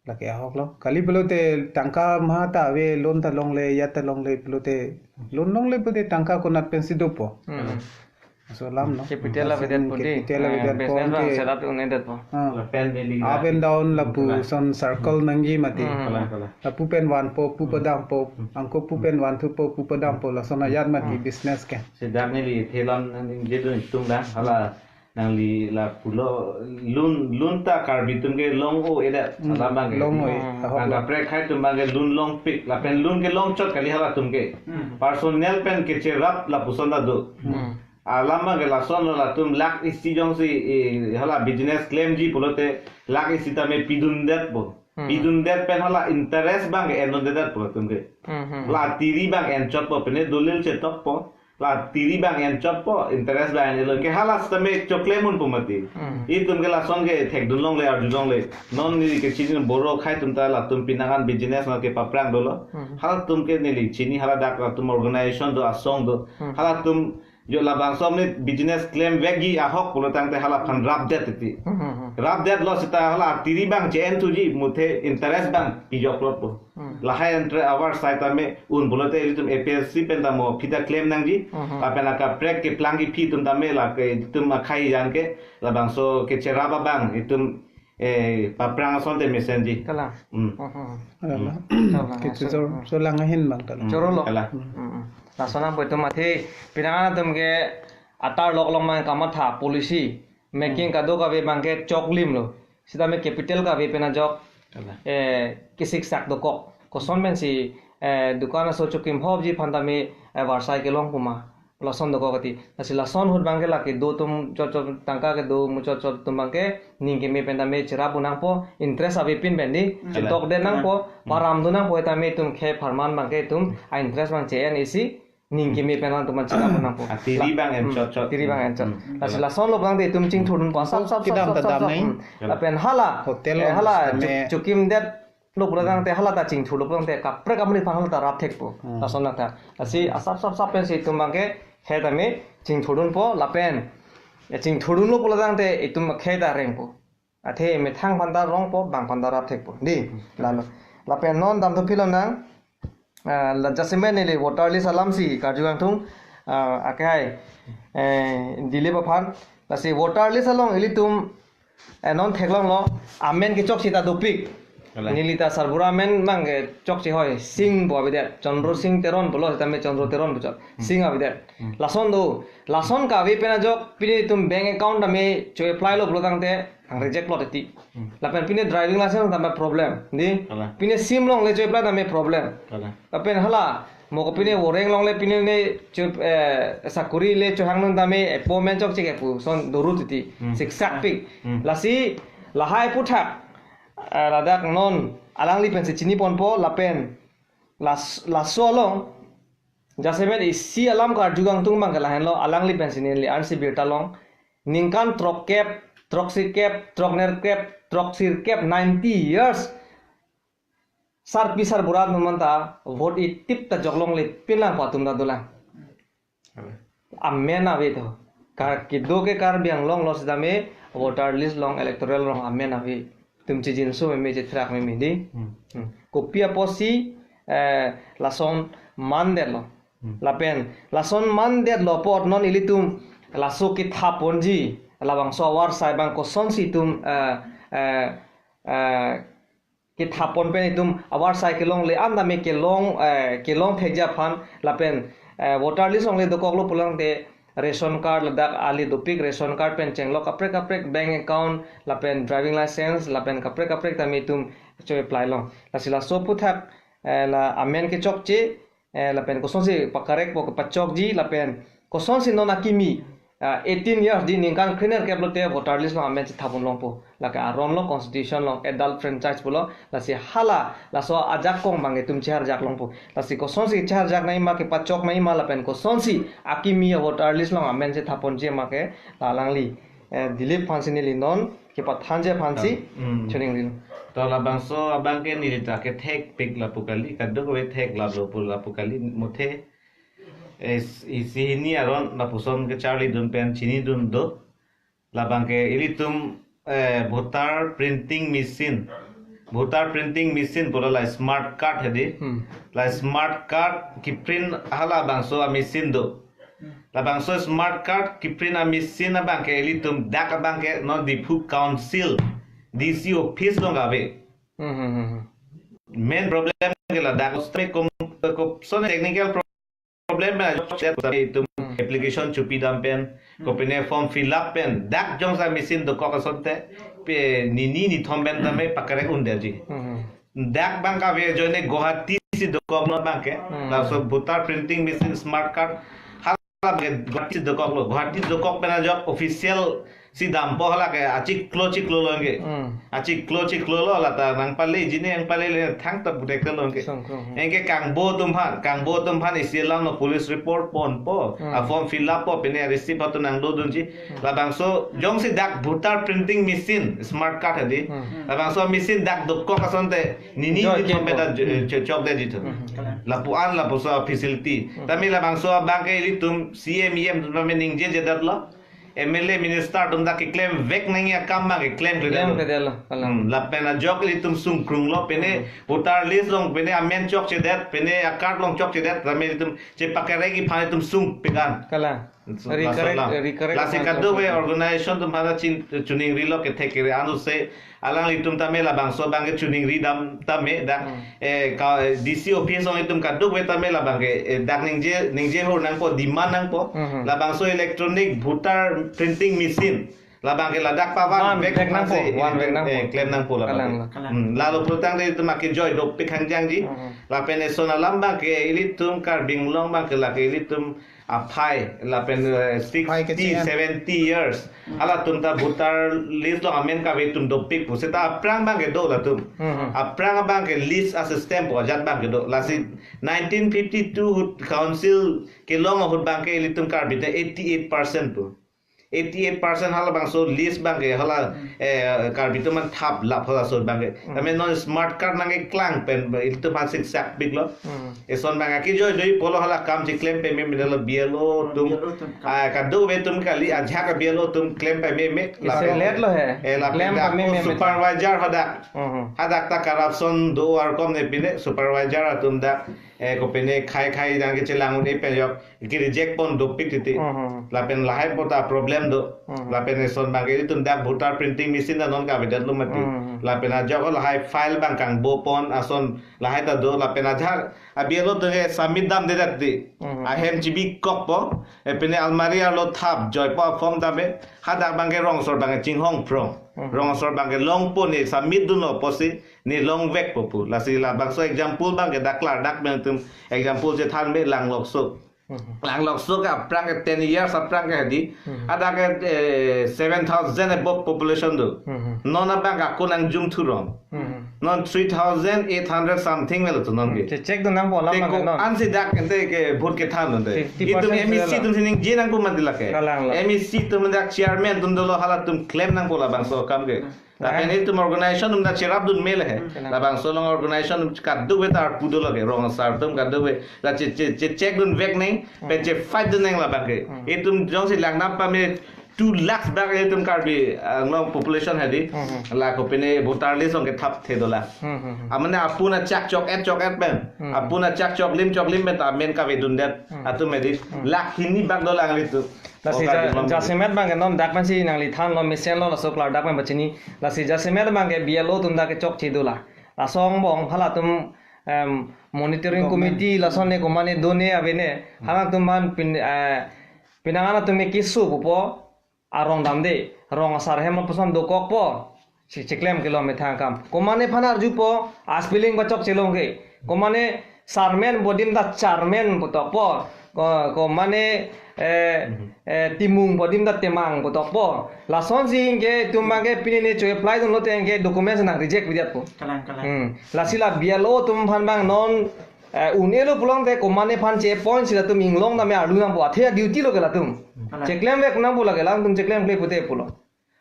Lake ahok lo. Kali pulote tangka maha ta ave, loan ta longle, ya ta longle pulote, loan longle pulote tangka konat pensi dopo. Hmm. So alam no. Capital avedet pu dei. Capital avedet pu business abang ke setup un-edetpo. Ah. Lapen neli up and down lapuson circle nangji mati. Hmm. Kalang, kalang. Lapu pen vanpo, pu padampo, angko pu pen vanthupo, pu padampo, lason ajat mati business ke. Seta neli theklong nangji dun tung da, hala nangli lapulo lun, lun ta Karbi atum ke long-o-edet, hmm, hala abang ke. Long-o-e, hmm, ahok. Bang kaprek akhai atum abang ke lun longpik, lapen lun ke longchot kali halatum ke. Hmm. Personal pen kecherap lapuson ta do. Hmm. Alam abang ke lasonlo, latum lakh isi jongsi, eh, hala business klemji pulote lakh isi tame pidundetpo. Hmm. Pidundet pen hala interest abang ke endundetpo latum ke. Hmm, hmm. La tiri abang enchotpo, pine dolil chetokpo. La tiri abang enchotpo, interest abang enlo. Ke hala sitame choklem unpo mati. Hmm. Itum ke lason ke thekdun longle, arju longle. Non neli kechini boro akhai atum ta latum pinangan business ma kepaphrang dolo. Hmm. Halatum ke neli chini, hala dak latum organization do, asong do. Hmm. Halatum jo labangso amonit business klemvekji ahok pulo tangte hala aphan rapdet titi. Hmm, hmm, hmm. Rapdetlo seta hala tiri abang che-en thuji, muthe interest abang pijoklopo. Hmm. Lahai entre avarsai tame un pulote ilitum A P H C pen ta mo aphi ta klem nangji. Hmm. Lapen akaprek keplang kephi atum tame lake itum akhai jan ke labangso kecherap abang itum, eh, paphrang asonte mesenji. Kalang. Hmm. Hmm, hmm. Kalang. Kalang. Kechejor, hmm, so lang ahin abang kalang. Chorolo. Kalang. Hmm. Hmm, hmm. Lason nangpo itum athe pinangan atum ke atar lok along abang kamatha policy making, hmm, kadokave abang ke choklimlo. Sitame capital kave pen ajok, kalang, eh, kesiksak dokok. Koson pensi, eh, dukan aso chokimhopji aphan tame, eh, avarsai kelong pu ma. Lason dokok ati. Lasi lason ahut abang ke lake do atum chot chot, tangka kedo muchot chot atum abang ke ning keme pen tame cherap un nangpo, interest avepin pen dei. Hmm. Chetok de nangpo, hmm, param dun nangpo, tame itum khei apharman abang ke itum a-interest abang che-en isi ning keme pen atum abang cherap un nangpo. Ah, tiri abang enchot chot. Hmm, tiri abang enchot. Hmm. Lasi lasonlo abang te itum chingthurdunpo. Sap, sap, sap, kedam sap, ta sap, dam sap. Nai. Hmm. Lapen hala, hotel, eh, hala, sitame chok-, chokimdetlo pulo tangte, hala ta chingthurlo pulo tangte, kaprek amonit aphan hala ta rap thekpo. Hmm. Lason nangta. Lasi asap sap sap pensi itum abang ke khei tame chingthurdunpo lapen, eh, chingthurdunlo pulo tangte itum khei ta rengpo. Athe methang aphan ta rongpo, bang aphan ta rap thekpo. Dei, lalo. Lapen non damthu philonang, ah, la jasemet neli voter list alamsi karju kangtung, ah, akhai, eh, Dilip aphan. Lasi voter list along ilitum, eh, non theklonglo, amen kechok seta dopik. Kalang. Neli ta sarbura amen abang kechokche hoi, Singh pu avedet, Chandra Singh Teron pulo, sitame Chandra Teron puchot. Hmm. Singh avedet. Hmm. Lason do, lason kave pen ajok, pine itum bank account tame cho-applylo pulo tangte, ang rejectlo titi. Hmm. Lapen pine driving license tame problem, dei. Kalang. Pine SIM longle cho-apply tame problem. Kalang. Lapen hala, mo kopine voreng longle pine ne cho, eh, sakuri le chohang non tame appointment chokche ke puson doru titi. Hmm. Siksakpik. Hmm. Lasi, lahai aphuthak, eh, ladak non alangli pensi chiniponpo lapen las-, laso along, jasemet isi alam karju kangtung abang ke lahenlo, alangli pensi neli ansi birta long. Ningkan throkkep, throksirkep, throknerkep, throksirkep, ninety years. Sarpi sarbura atum aphan ta vote itip ta joklonglepinlang pu atum ta dolang. Amen ave to. Kar kedo ke Karbi Anglong lo sitame voter list along, electoral along amen ave. Itum chijinso meme, chethrak meme dei. Hmm. Hmm. Kopi apotsi, eh, lason mandetlo. Hmm. Lapen lason mandetlo apot non ilitum laso kethaponji, labangso avarsai abang kosonsi itum, eh, eh, eh, kethapon pen itum avarsai kelongle an tame kelong, eh, kelong thekji aphan lapen, eh, voter list longle dokoklo pulo tangte ration card ladak ali dopik, ration card pen chenglok kaprek kaprek, bank account lapen driving license lapen kaprek kaprek tame itum cho-apply long. Lasi laso aphuthak, eh, la amen kechokche, eh, lapen kosonsi pakarekpo, kepachokji lapen kosonsi non akimi, ah, eighteen years dei, ningkan krenerkep lote voter list along amen chethapon longpo. Lake aron lo, constitution along adult franchise pulo, lasi hala laso ajakong abang itum cheharjak longpo. Lasi kosonsi cheharjak nangji ma, kepachok nangji ma lapen kosonsi akimi avoter list along amen chethaponji ma ke la alangli, eh, Dilip aphansi neli non kepathanji aphansi, hmm, choningrilo. To labangso abang ke neli ta kethekpik lapu kali, kadokave theklaplo pu lapu kali, muthe, eh, isi hini aron lapuson kecharlidun pen chinidun do. Labang ke ilitum, eh, voter printing machine. Voter printing machine pulo la smart card hedi. Hmm. La smart card keprint hala bangso a-machine do. Labangso smart card kiprint a-machine abangke ilitum dak abangke non Diphu Council D C office along kave. Hmm, hmm, hmm, hmm. Main problem ke ladak. Kom, kom, son technical problem pen ajok itum Hmm. application chopidam pen, Hmm. kopine form fill up pen, dak jongsi a-machine dokok asonte, pe nini nithom pen tame pakerek un-edetji. Hmm. Dak abang kave ajoine Guwahati si dokok non abangke. Hmm. Laso voter printing machine, smart card, hala ke Guwahati si dokoklo. Guwahati dokok pen ajok official si dampo, hala ke achiklo chiklo lo ke. Hmm. Achiklo chiklo lo, lata nangpaleji ne, nangpalele thangta puthekta lo ke. Songkro, hmm. Anke kangbo atum aphan, kangbo atum aphan isi alam lo, police report ponpo, Hmm. a-form fill up po, pine receipt atum nangdodunji. Hmm. Labangso jongsi dak voter printing machine, smart card hadi. Hmm. Labangso machine dak dokok asonte nini Joi nini kempo. Peda jo-, Hmm. jo-, chokdetji atum. Hmm. Lapu-an lapuson facility. Hmm. Tame labangso abangke ilitum C M, E M atum tame ningjejedetlo. M L A minister atum ta keklem vek nangji akam abang keklem Klem klemdetlo. Klemdetlo, kalang. Hmm, lapen ajok ilitum sungkrunglo, pine Hmm. voter list along, pine amen chokchedet, pine a-card along chokchedet, tame ilitum chepakerek aphan ilitum sungpik an. Kalang. So, Recorrect, laso alam. Recorrect Lasi aphan kadokave chokchedet. Organization atum aphan ta chin-, chiningrilo kethek kere anuse, alanglitum tame labangso abangke chiningridam tame dak, Hmm. eh, ka, D C office along itum kadokave tame labangke, eh, dak ningje, ningje hor nangpo, demand nangpo. Hmm, hmm. Labangso electronic voter printing machine. Labangke ladak pavan Van vek vek nangpo, aphansi, van vek eh, nangpo. Klem nangpo labangke. Kalang, kalang. Hmm, lalo pulotangte itum akejoi dopik hangjangji. Hmm. Lapen eson alam abangke ilitum Karbi Anglong abangke lake ilitum aphai, lapen, eh, Aphai sixty, kecil. Seventy years. Hmm. Halatum ta voter list along amen kave atum dopik pu. Seta aphrang abangke do latum. Hmm, hmm. Aphrang abangke list a-system pu ajat abangke do. Lasi nineteen fifty-two ahut council kelong ahut abangke ilitum Karbi ta eighty-eight percent pu. Eighty-eight percent halabangso list abangke hala, Hmm. eh, Karbi atum aphan thap lap halaso abangke. Hmm. Tame non smart card nangkeklang pen ilitum aphan siksak piklo. Hmm. Eson abang akejoi doi pulo, hala kam cheklem pamemedetlo, B L O atum. B L O atum kam. Ah, kadokave atum kali, ajahak B L O atum klem pameme. Isi Lapen let lo he. Eh, lapen Klem dak pameme. Supervisor hadak. Hmm. Hadak ta corruption do arkom ne, pine supervisor atum dak, eh, kopine khai khai nangkechelang un-e pen ajok ke-reject pon dopik titi. Hmm. Lapen lahai pu ta problem do. Hmm. Lapen eson abangke itum dak voter printing machine ta non kavedetlo mati. Hmm. Lapen ajok lahai file abang kangbopon ason lahai ta do. Lapen ajahak a-B L O atum ke submit damdedet di. Hmm. Ahem chibikokpo. Eh, pine almari arlo thap joipo a-form tame. Hadak abangke rong asor abangke chinghong phrong. Hmm. Rong asor abangke longpo, ne submit dunlo pusi ne longvekpo pu. Lasi labangso example abangke dak klardak pen itum example chethanme Langlokso. Hmm. Langlokso ke aphrang ke ten years aphrang ke hadi. Hmm. Hadak ke, eh, seven thousand above population do. Hmm. Non abang ako nangjum thurong. Hmm. Non three thousand eight hundred something melo tu non ke. Che-, check dun nangpo alam Te lang ko non. Ansi dak ente ke vote kethan non te. Fifty percent Itum M E C sila. Atum si ningje nangpo mati lake. Kalang lo. M E C atum dak chairman atum dolo, halatum klem nangpo labangso akam ke. Nah. Lapen itum organization atum ta cherapdun mele he. Hmm. Labangso along organization atum kadokave ta arpu dolo ke, rong asar atum kadokave. La che, che, che check dunvek nang, pen che fight dun nang labangke. Hmm. Itum jongsi langnap pame two lakhs bak itum Karbi Anglong population hadi. Hmm. La kopine voter list along kethapthe dolang. Hmm, hmm, hmm. Amane apuna chak chok et chok et pen. Hmm. Apuna chak chok lim chok lim pen ta amen kavedundet. Hmm. Atum hadi. Hmm. Lakh hini bak dolang ilitum. Lasi Oh, ja-, Karbi Anglong. Jasemet abangke non dak pensi nangli thanlo, mesenlo, laso klardak pen pachini. Lasi jasemet abangke B L O atum dak kechokche dolang. Laso angbong halatum, em, monitoring Government. Committee lason ne komane done avene. Hmm. Halatum aphan pin, eh, pinangan atum ke keso pupo, arong damde, rong asar hem lapuson dokokpo. Che-, cheklem kelo methang akam. Komane aphan arjupo, a-spelling pachokchelo ke. Komane sarmen pu adim ta charmen putokpo. Ko, komane, eh, Mhm. eh, timung pu adim ta temang putokpo. Lasonsi ke itum abangke pine ne cho-apply dunlote ke documents nang reject pidetpo. Kalang, kalang. Hmm. Lasi la B L O atum aphan abang non, eh, un-elo pulote komane aphan che-appoint si latum inglong tame arlu nangpo. Athe a-duty lo ke latum. Kalang. Cheklemvek nangpo lake, latum cheklemkle pute pulo.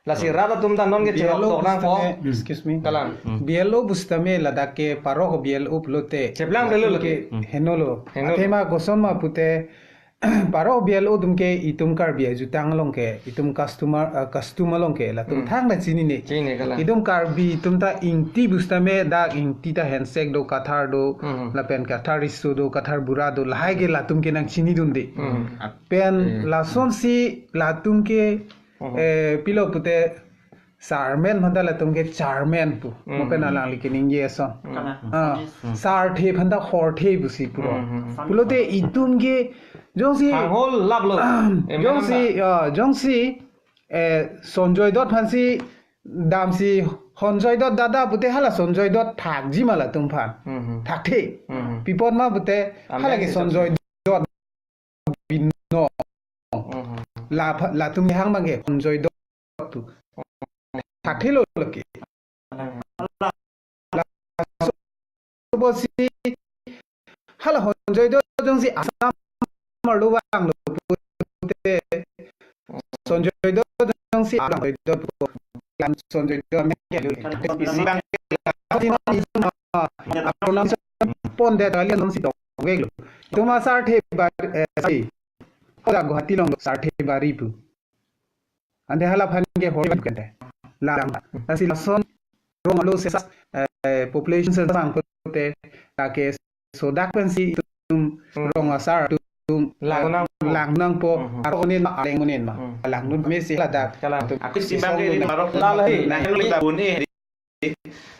Lasi Hmm. rat atum ta non ke B L O cherok tok nangpo. Bustame, excuse me. Kalang. Hmm. B L O bustame ladak ke paro ko B L O pulote. Cheplang belo Ladak lake. Ke Hmm. henolo. Henolo. Athema kosonma pute Paro B L O atum ke itum Karbi ajutang along ke, itum customer, ah, custom along ke latum Hmm. thangta chinine. Chinine kalang. Itum Karbi atum ta Ingti pusitame dak Ingti ta handshake do, Kathar do, Hmm. lapen Kathar riso do, Kathar bura do, lahai ke latum ke nangchinidunde. Hmm. Pen Hmm. lasonsi latum ke, Hmm. eh, pilo pute sarmen aphanta latum ke charmen pu. Hmm. Mo pen alangli keningje ason. Hmm. Kalang. Ah, Hmm. sarthe aphanta horthe pusi puro. Hmm, hmm, hmm. Pulote itum ke jongsi Hanghol laplo. Eh, jongsi, menam ah, jongsi, eh, Sanjoy Dutt aphansi damsi Sanjoy Dutt dada pute hala Sanjoy Dutt thakji ma latum aphan. Hmm, hmm. Thakthe. Hmm, hmm. Pi apot ma pute Amen hala ke sih, Sanjoy Dutt binong. Hmm, hmm. La pha-, latum hang abang ke Sanjoy Dutt tu. Thakthe lo lake. Laso apotsi hala Sanjoy Dutt jongsi Assam arlo vanglo pute, Sanjoy Dutt jongsi Sanjoy Dutt pu, Sanjoy Dutt amen ke lo. Isi abang pronunciation pondet kali, non si tokveklo. Itum asarthe bar, eh, si. Hoda Guwahati along sarthe bari pu. Ante hala aphan ke hor kente. Lang. Lasi lason rong arlo census, eh, population census vang pute, lake sodak pensi itum Hmm. rong asar atum, Lang eh, nangpo. lang nangpo. Hmm. Arong un-e ma, areng un-e ma. Hmm. Langdun mesi ladak. Kalang. Atum Aku isi abang ke di isong marok lalo he. Nang Yang kita bun eh.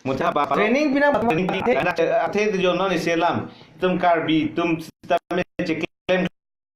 Mucha apa? Training pinang, Training pinang. Athe, athe tu jo non isi alam. Itum Karbi, itum sitame cheklem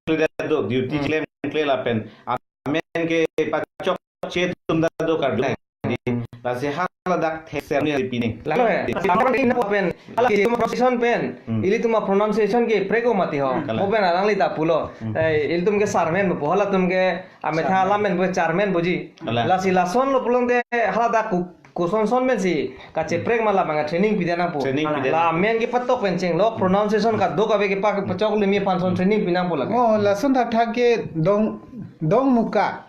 kle do, duty Hmm. cheklem kle lapen amen ke pachokche atum ta do Karbi. Hmm. Lasi hala dak thekser ni pining. Lalo he. Isi abang ke ina pen. Hala itum pronunciation pen. Hmm. Ilitum pronunciation ke preko mati ho. Hmm. Mo pen alangli ta pulo. Hmm. Eh, ilitum ke sarmen pu, halatum ke ametha Sarmen. alam men pu charmen puji. Kalang. Lasi lasonlo pulote hala dak ku-, kosonson pensi kacheprek ma labang training pide nangpo. Training pide. La amen kepatok pen chenglok, pronunciation kadokave kepa-, pachok limi aphan son training pi nangpo lake. Oh, lason thakthak ke Dong, Dongmuka.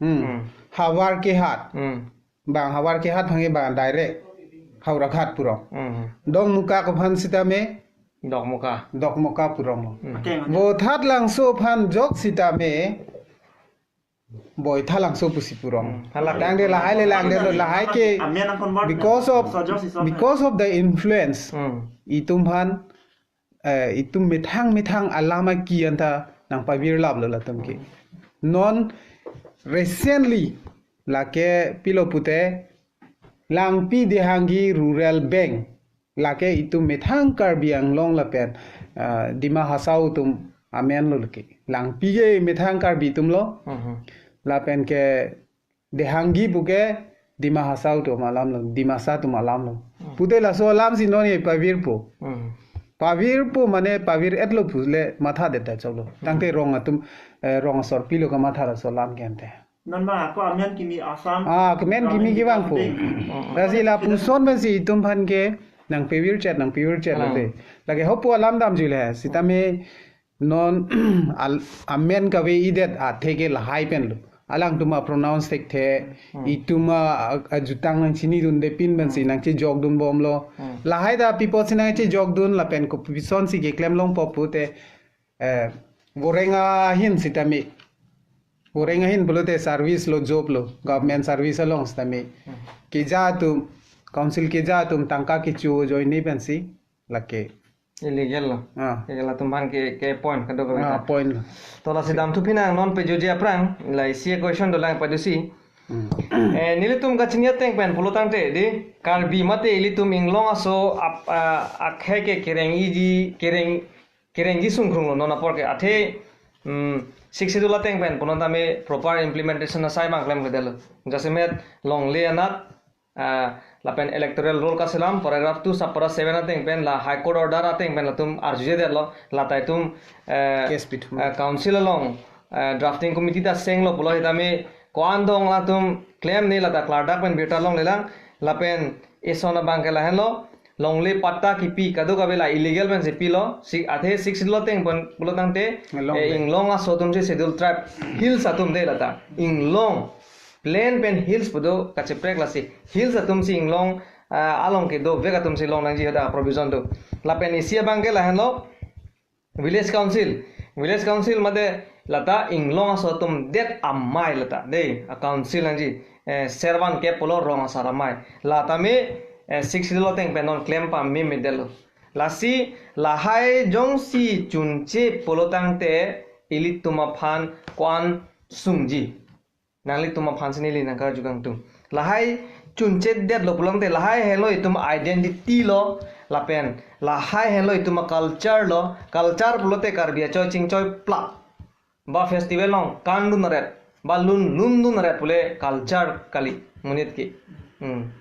Hmm. Hmm. Havar Kehat. Hmm. Bang Havar Kehat aphan ke bang direct Howraghat pu rong. Hmm. Dongmuka aphan sitame Dokmoka. Dokmoka pu rong. Hmm. Oke, oke. Vo Thatlangso aphan jok sitame Boithalangso pusi pu rong. Hmm. Hala. Tangte lahai le langdetlo, lahai ke Amen ang convert. Because of, So, Joseph, so, because of the influence, Hmm. itum aphan, eh, itum methang methang alam aki anta nangpavirlaplo latum ke. Non recently lake pilo pute Langpi Dehangi Rural Bank. Lake itum methang Karbi Anglong lapen, ah, Dima Hasao atum amen lo lake. Langpi ke methang Karbi atum lo. Mhm. Lapen ke Dehangi pu ke Dima Hasao atum alam lo, Dimasa atum alam lo. Hmm. Pute laso alam si non e pavirpo. Hmm. Pavirpo mane pavir-etlo pule mathadet ta choklo. Hmm. Tangte rong atum, eh, rong asor pilo kamatha laso alam ke ante. Non ma ako amen kimi Assam. Ah, kemen Gramin kimi Vikas kevangpo. Bank. Lasi lapuson pensi itum aphan ke nangpavirchet, nangpavirchet Hmm. lote. Lake hopu alam damjule, sitame non al-, amen kave-idet athe ke lahai pen lo. Alangtum apronounce thekthe, Hmm. itum a, ajutang nangchinidunde pin pensi Hmm. nangchejokdunbomlo. Hmm. Lahai ta pi apotsi nangchejokdun lapen kopisonsi keklem longpo pute, eh, voreng ahin sitame. Voreng ahin pulote service lo, job lo, government service along sitame. Hmm. Keja atum, council keja atum tangka kecho ajoine pensi lake. Illegal lo. Ah. Illegal atum aphan ke, ke point kadokave Ah, ta. Point lo. To lasi damthu pinang non pejutji aphrang, la isi question dolang padusi. Hmm. Eh, nelitum kachini ateng pen pulo tangte di, Karbi mate ilitum inglong aso ap-, ah, akhei ke kereng-iji, kereng, kerengji sungkrung lo non apor ke athe, hmm, Sixth Schedule ateng pen punon tame proper implementation asai bang klemkledetlo. Jasemet longle anat, ah, lapen electoral roll kaselam, paragraph two, subpara seven ateng pen la High Court order ateng pen latum arjujedetlo, lata itum, eh, Case pithu. Eh, council along, eh, drafting committee ta senglo pulo sitame ko-an dong latum klemne lata klardak pen birta longlelang, lapen eson abang ke lahenlo, longle patta kipi kadokave la illegal pensi pilo, si athe Sixth Schedule ateng pen pulo tangte, Inglong eh, le. Inglong aso atum si Schedule Tribe, hills atum de lata. Inglong, plain pen hills pu do kacheprek lasi. Hills atum si inglong, ah, along kedovek atum si long nangji hadak provision do. Lapen isi abang ke lahenlo, Village Council. Village Council mate lata inglong aso atum det amei lata, dei, a council nangji, eh, servant ke pulo rong asar amei. Lata me, eh, six lo teng pen non klem pame me detlo. Lasi lahai jongsi chunche pulo tangte ilitum aphan ko-an sungji. Nanglitum aphan si neli nangkarju kangtung. Lahai chunche detlo pulote lahai henlo itum identity lo, lapen lahai henlo itum a culture lo, culture pulote Karbi achoi chingchoi plak. Ba festival along kan dun ret, ba lun lun dun ret pule culture kali monit ke. Hmm.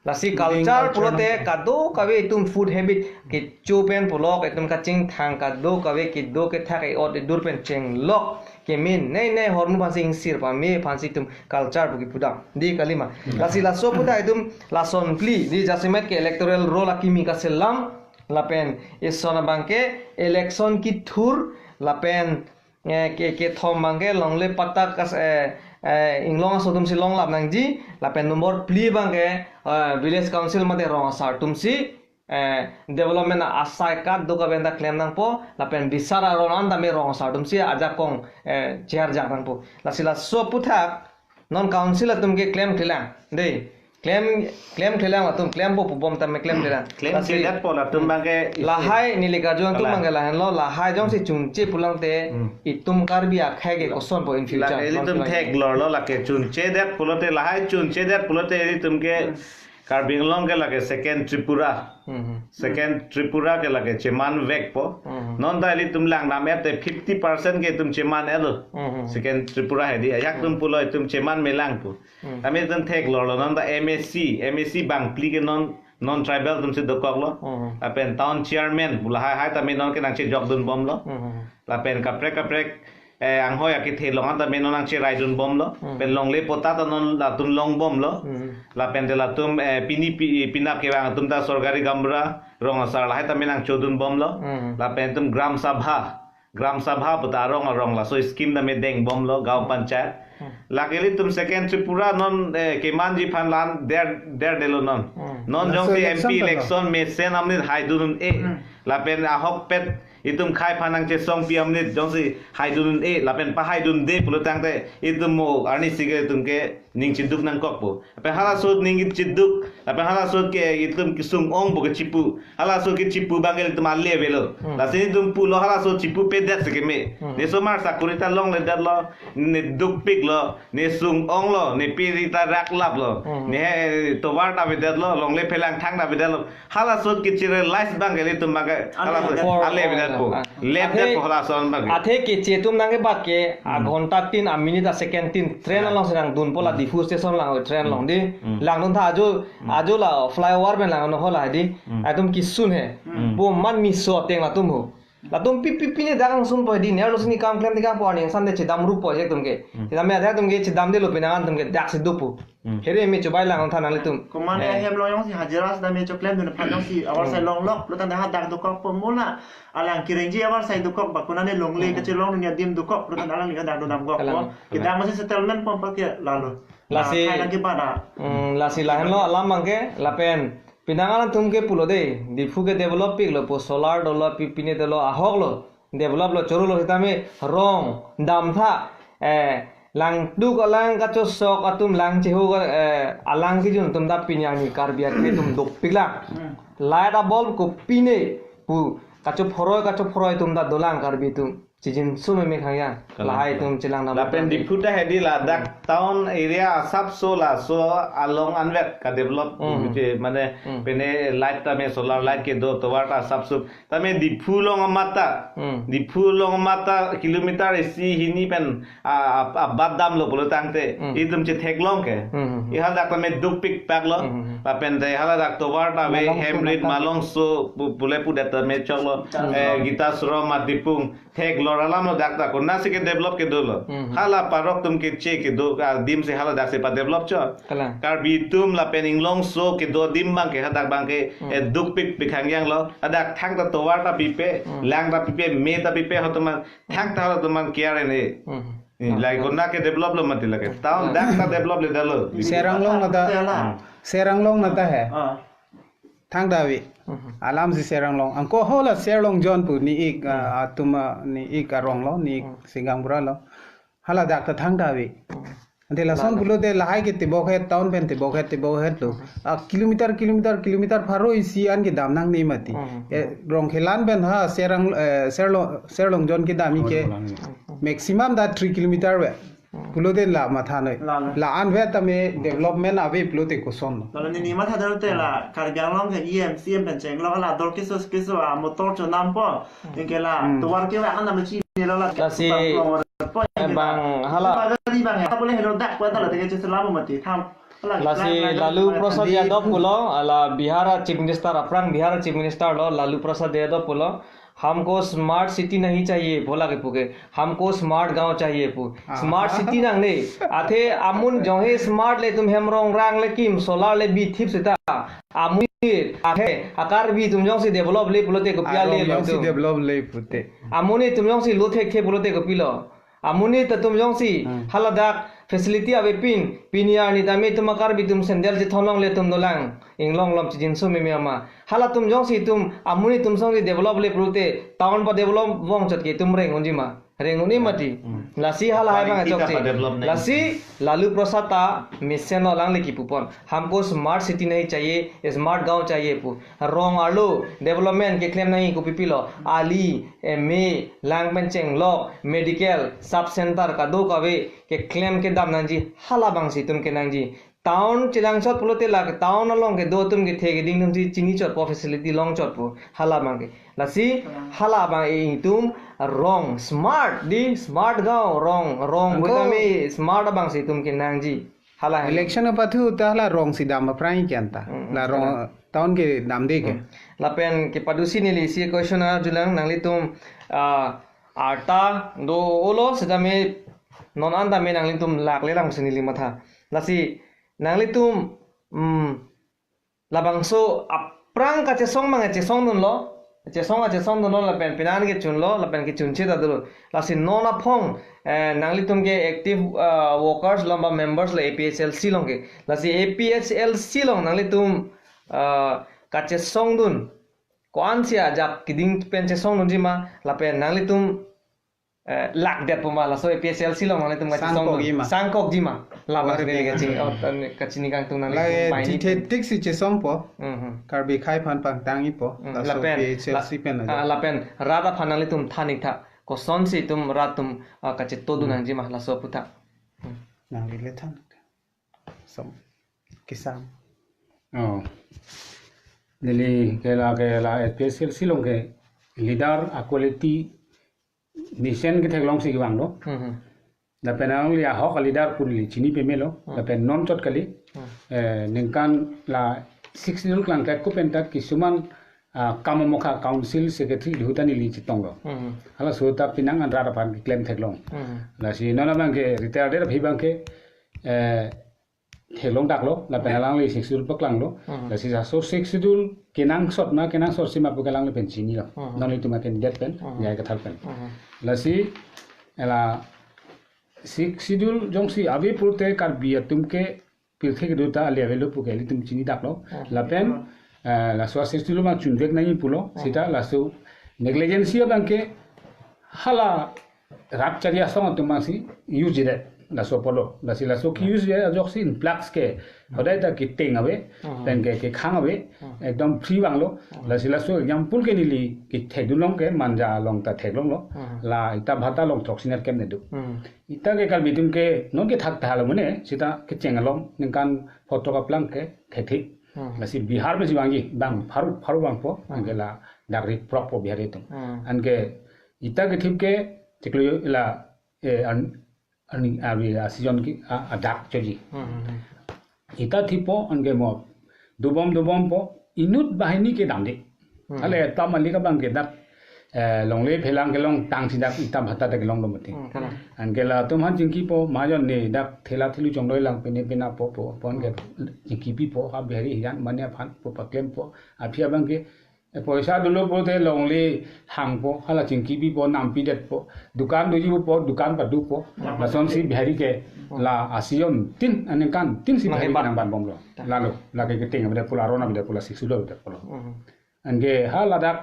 Lasi culture pulote kadokave itum food habit kecho pen pulok, itum kachingthang kadokave kedo kethak e-ot edur pen chenglok keme nei nei ahormu aphansi ingsir pame aphansi itum culture pu kipu dam. Dei kalima. Lasi laso aputhak itum lason phli, dei, jasemet ke electoral roll akimi kaselam, lapen ison abang ke election kethur, lapen eh, ke, kethom abang ke longle patta kas, eh, eh, inglong aso atum si longlap nangji, lapen number phli abang ke, eh, village council mate rong asar atum si, eh, development asai kadokave ta klem nangpo, lapen bisar aron anta me rong asar atum si ajakong, eh, cherjak nangpo. Lasi laso aputhak non council atum ke klemklelang, dei. Klem, klemklelang atum, klempo pubom tame klemklelang. Klem Lasi, chedet po latum abang ke isi. Lahai neli karju kangtung Kalang. Abang ke lahenlo, lahai jongsi chunche pulote Hmm. itum Karbi akhei ke koson po in future. Lake ilitum Non theklorlo lake chunchedet pulote, lahai chunchedet pulote ilitum ke Hmm. Karbi Anglong ke lake second Tripura. Hmm, hmm. Second Tripura ke lake cheman vekpo. Hmm. Non ta ilitum langdam-et te fifty percent ke itum cheman-etlo. Hmm, hmm. Second Tripura hedi. Ajak itum Hmm. pulo itum cheman melang pu. Hmm. Tame itum theklorlo non ta M A C, M A C bangphli ke non, non tribal atum si dokoklo. Hmm. Lapen town chairman, pu lahai hai tame non ke nangchejok dunbomlo. Hmm. Lapen kaprek kaprek, eh, anghoi akethe along an tame non nangcherai dunbomlo. Hmm. Pen longle patta ta non latum longbomlo. Hmm. Lapen te latum, eh, pini pi-, pinap kevang atum ta sorkari gaonbura, rong asar lahai tame nangchodunbomlo. Hmm. Lapen itum Gram Sabha, Gram Sabha puta arong arong laso scheme tame dengbomlo, gaon panchayat. Hmm. Lake ilitum second Tripura non, eh, kemanji aphan lan der, derdetlo non. Hmm. Non Laso jongsi election M P ta election mesen amonit haidun un-e. Hmm. Lapen ahokpet itum khei aphan nangchesongpi amonit jongsi haidun un-e, lapen pahaidunde pulo tangte itum mo arnisi ke itum ke ning chiduk nangkokpo. Lapen halaso ning chiduk, lapen halaso ke itum kesung ongpo kechipu. Halaso kechipu abang ke itum ale avelo. Hmm. Lasi itum pulo halaso chipupedet si keme. Hmm. Ne osomar sakori ta longledetlo, ne dukpiklo, ne sung onglo, ne piri ta raklaplo. Hmm. Ne he tovar ta avedetlo, longle phelang thang ta avedetlo. Halaso kechi-realize abang ke itum abang ke halaso Ale avedetpo. Ale avedetpo. Ah. Ledetpo Athe, halaso abang ke. Athe keche atum nangkebat ke, a Hmm. ghonta tin, a minute, a second tin, train Hmm. alongsi nangdunpo la Hmm. Diphu station along, train along Hmm. dei. Hmm. Langdun tha ajo, Hmm. ajo la flyover pen langdun ho la dei. Hmm. Atum kisun he. Hmm. Bo man miso ateng latum ho. Latum pi pi pine dak angsunpo dei, nerlo si ne kam klem tekangpo arni angsam te chedam ruppo je atum ke. Hmm. Chedam ya atum ke chedamdelo penang atum ke daksi dopo. Hmm. Here me chobai lang tha nanglitum. Komat Eh. ahem along jongsi hajira sita me choklemdun aphan jongsi abar Hmm. sai longlok, lo tangte hadak dokokpo mo la. Alang kerengji abar sai dokok ba konane longle Hmm. kachelongdun adim dokok, lo tangte alangli hadak dodamkokpo. Alang. Kedam masi settlement pon pa ke lalo. Lasi Ah, khai lang ke bana. Hmm, lasi lahenlo alam abang ke, lapen penang atum ke pulo dei, Diphu ke develop piklo pu, solar dolo, pi pine dolo, ahoklo, develop lo, chorolo sitame rong damtha, eh, langduk alang kachosok atum lang chehu, eh, alang kejun atum ta pini arni Karbi akhei atum dopiklang. Hmm. Light a bulb ko pine pu kachophoroi kachophoroi atum ta dolang Karbi atum. Chijinso meme khang ya. Kalang. Lahai atum chelang dam Lapen atum. Diphu ta hedi ladak Hmm. town area asapso laso along anvet ka develop Hmm. je mane Hmm. pene light tame solar light kedo tovar ta asapso. Tame Diphu along amat ta. Hmm. Diphu along amat ta kilometer isi hini pen a, a, abat damlo pulo tangte. Hmm. Itum chetheklong ke. Hmm, hmm, hmm. Ihadak tame dukpikpaklo. Hmm, hmm, hmm. Lapen te haladak tovar ta ave Malongso Hemrit nata. Malongso pu-, pule pudet tame choklo. Hmm. Eh, Gita Suro Matipung. Theklor alamlo dak ta konatsi ke develop kedolo. Hmm. Hala parok atum keche kedo adim si haladak si pa develop chot. Kalang. Karbi atum lapen inglongso kedo adim abang ke hadak abang ke Hmm. eh, dukpikpik hangyanglo. Hadak thangta tovar ta pipe, Hmm. lang ta pipe, me ta pipe, halatum aphan thangta halatum aphan care ne. Hmm. Eh, Kalang. Lake konat ke develop lo mati lake. Town Hmm. dak ta develop ledetlo. Serang along nata. Sela. Hmm. Serang along nata he. Ah. Thangta ave. Mhm. Alam si Ser Anglong. Anke hala Ser Anglong Zone pu ni ik, Hmm. ah, atum, ah, ni ik arong lo, ni ik Hmm. Singgang Bura lo. Hala dak ta thangta ave. Hmm. Ante lason Lalo. Pulote lahai ke tebok het, town pen tebok het, tebok het lo. Hmm. Ah, kilometer, kilometer, kilometer pharo isi an kedam nangne mati. Hmm. Eh, Rongkhelan pen ha Ser Ang, eh, Ser Anglong, Ser Anglong Zone kedam ke Rongkhelan. Hmm. maximum ta three kilometer ave. Hmm. Pulote la matha noi. Lalo. La-an ave tame development ave pulote koson lo. Lalo neli matha dolo te la Karbi Anglong ke E M, C M pen chenglo la dor keso keso a motor chonampo. Hmm. Anke la Hmm. tovar ke va kan namachi nelo la. Lasi Bang Long po, anke la bang hala. Bang di bang ya. Boleh helo dak kuat la teke cheselamu mati. Tham. Hala, Lasi la, la, Lalu la, Prasad di Yadav pulo, ala Bihar a Chief Minister, aphrang Bihar a Chief Minister lo, Lalu Prasad Yadav pulo. हमको smart city नहीं चाहिए बोला ke puke, हमको स्मार्ट गांव चाहिए pu. Ah. Smart city nangne. Athe amun jonghe smart le tum hem rong rang le kim solar le bi thip seta. Amun athe a Karbi atum jongsi develop le pulote kopi Ah, ale rong lo jongsi tum. Develop le pute. Amun atum jongsi lo thekthe pulote kopilo. Amonit atum jongsi Hmm. hala dak facility ave pin, pini arni tame atum a Karbi atum sandal chethon longle atum dolang, inglong lom chijinso meme ama. Halatum jongsi atum, amonit atum jongsi develop le pulote, town pa develop vong chot ke atum reng unji ma. Reng un-e mati. Hmm. Lasi hala hai bang Quality ta achokche. Pa develop nai. Lasi Lalu Prasad ta mesen lo alangle kipupon. हमको smart city नहीं चाहिए, स्मार्ट गांव चाहिए pu. Rong arlo development keklem nangji kopi pilo, ali, M A, lang pen chenglok, medical, sub center kadokave keklem kedam nangji, hala bangsi atum kenangji. Town chelang chot pulote la town along kedo atum kethe keding atum si chini chot po, facility long chot po, hala bang ke. Lasi hala bang e itum rong smart di, smart gaon, rong, rong Angko. Vitamin smart bangsi atum kenangji. Hala hai. Election apathu ta hala rong si dam aphrang ikyan ta. Hmm, hmm, La rong hala. Town kedam de ke. Hmm. Lapen kepadusi neli isi question arjulang nanglitum, ah, arta do-olo setame non an tame nanglitum lak le lang si neli matha. Lasi nanglitum, hmm, labangso aphrang kachesong mang chesongdunlo, chesong chesongdunlo lapen penan kechunlo, lapen kechunche ta dolo. Lasi non aphong, eh, nanglitum ke active, ah, workers lom ba members le A P H L C along ke. Lasi A P H L C along nanglitum, ah, kachesongdun ko-ansi ajak keding pen chesongdunji ma, lapen nanglitum eh, lak det po ma, laso A P H L C along nanglitum kachesong Sangkokji ma. Sangkokji ma. Labang War sini beri. Kachini, oh, tan kachini kangtung nanglitum Lake main ti itu. Thetik si chesong po. Mhm. Karbi akhei aphan pangtang-i po. Hmm, Laso lapen, P H L C la-, pen aja. Ah, lapen rat aphan nanglitum than-ik tha. Kosonsi atum rat atum, ah, kachetodu Hmm. nangji ma laso aphuthak. Hmm. Nangli le than. Som. Kisam. Oh. Neli ke la ke la A P H L C along ke leader a quality mesen ketheklong si kevang lo. Hmm, hmm. Lapen alangli ahok a leader pu neli chini pamelo. Hmm. Lapen non chot kali. Hmm. Eh, ningkan la six schedule klangkle ko pen ta kisuman, ah, Kamamokha Council Secretary lahuta neli chetonglo. Hmm. Halaso ta penang an rat aphan keklem theklong. Hmm. Lasi non abang ke retired aphi abang ke, eh, theklong daklo, lapen alangli six schedule paklanglo. Hmm. Lasi laso six schedule kenangsot ma, kenangsotsi ma pu ke alangli pen chinilo. Hmm. Nanglitum a candidate pen, Hmm. J I Kathar pen. Hmm. Lasi, hala six schedule jongsi ave pulote Karbi atum ke pirthe kedo ta ale avelo pu ke ilitum chini daklo. Hmm. Lapen, Hmm. eh, laso six schedule ma chunvek nangji pulo, Hmm. seta laso negligence abang ke hala rat chari asong atum si use jidet laso apotlo. Lasi laso ke-use jidet ajoksi influx ke hodai ta keteng ave, Hmm. pen ke kekhang ave, Hmm. ekdom free vanglo. Hmm. Lasi laso example ke neli kethekdunlong ke Manja along ta theklonglo. Hmm. La Itabhata along throksi nerkep ne do. Hmm. Ita ke Karbi atum ke non kethak ta hala mane, seta kecheng along ningkan photo kaplang ke thekthe. Hmm. Lasi Bihar pensi vangji, bang pharo, pharo vangpo, Hmm. anke la dak ri prok po Bihari atum. Hmm. Anke ita kethip ke chiklo la, eh, an, ani, abi, a season ke, a, adak choji. Hmm, hmm, hmm. Ita thippo anke mo dobom dobompo inut banghini ke damde. Hmm. Ale tam ali ke abang ke dak, eh, longle phelang kelong tangsi dak Itabhata ta kelong do mati. Hmm, kalang. Anke latum aphan chingkipo, majon ne dak thela thelu chongdoi lang pene pena po po, pon ke Hmm. chingkipipo, ha Bihari hijan mane aphan po paklempo, aphi abang ke, eh, poisa dolo pulote longle hangpo, hala chingkipipo, nampidetpo, dukan dojipo, dukan padupo, Hmm. lasonsi Bihari ke Hmm. la a season tin, aningkan tin si Bihari Manghebat. Nangbanbomlo. Ta. Lalo, lake keteng avedet pulo, aron avedet pulo, six schedule avedet pulo. Hmm. Anke ha ladak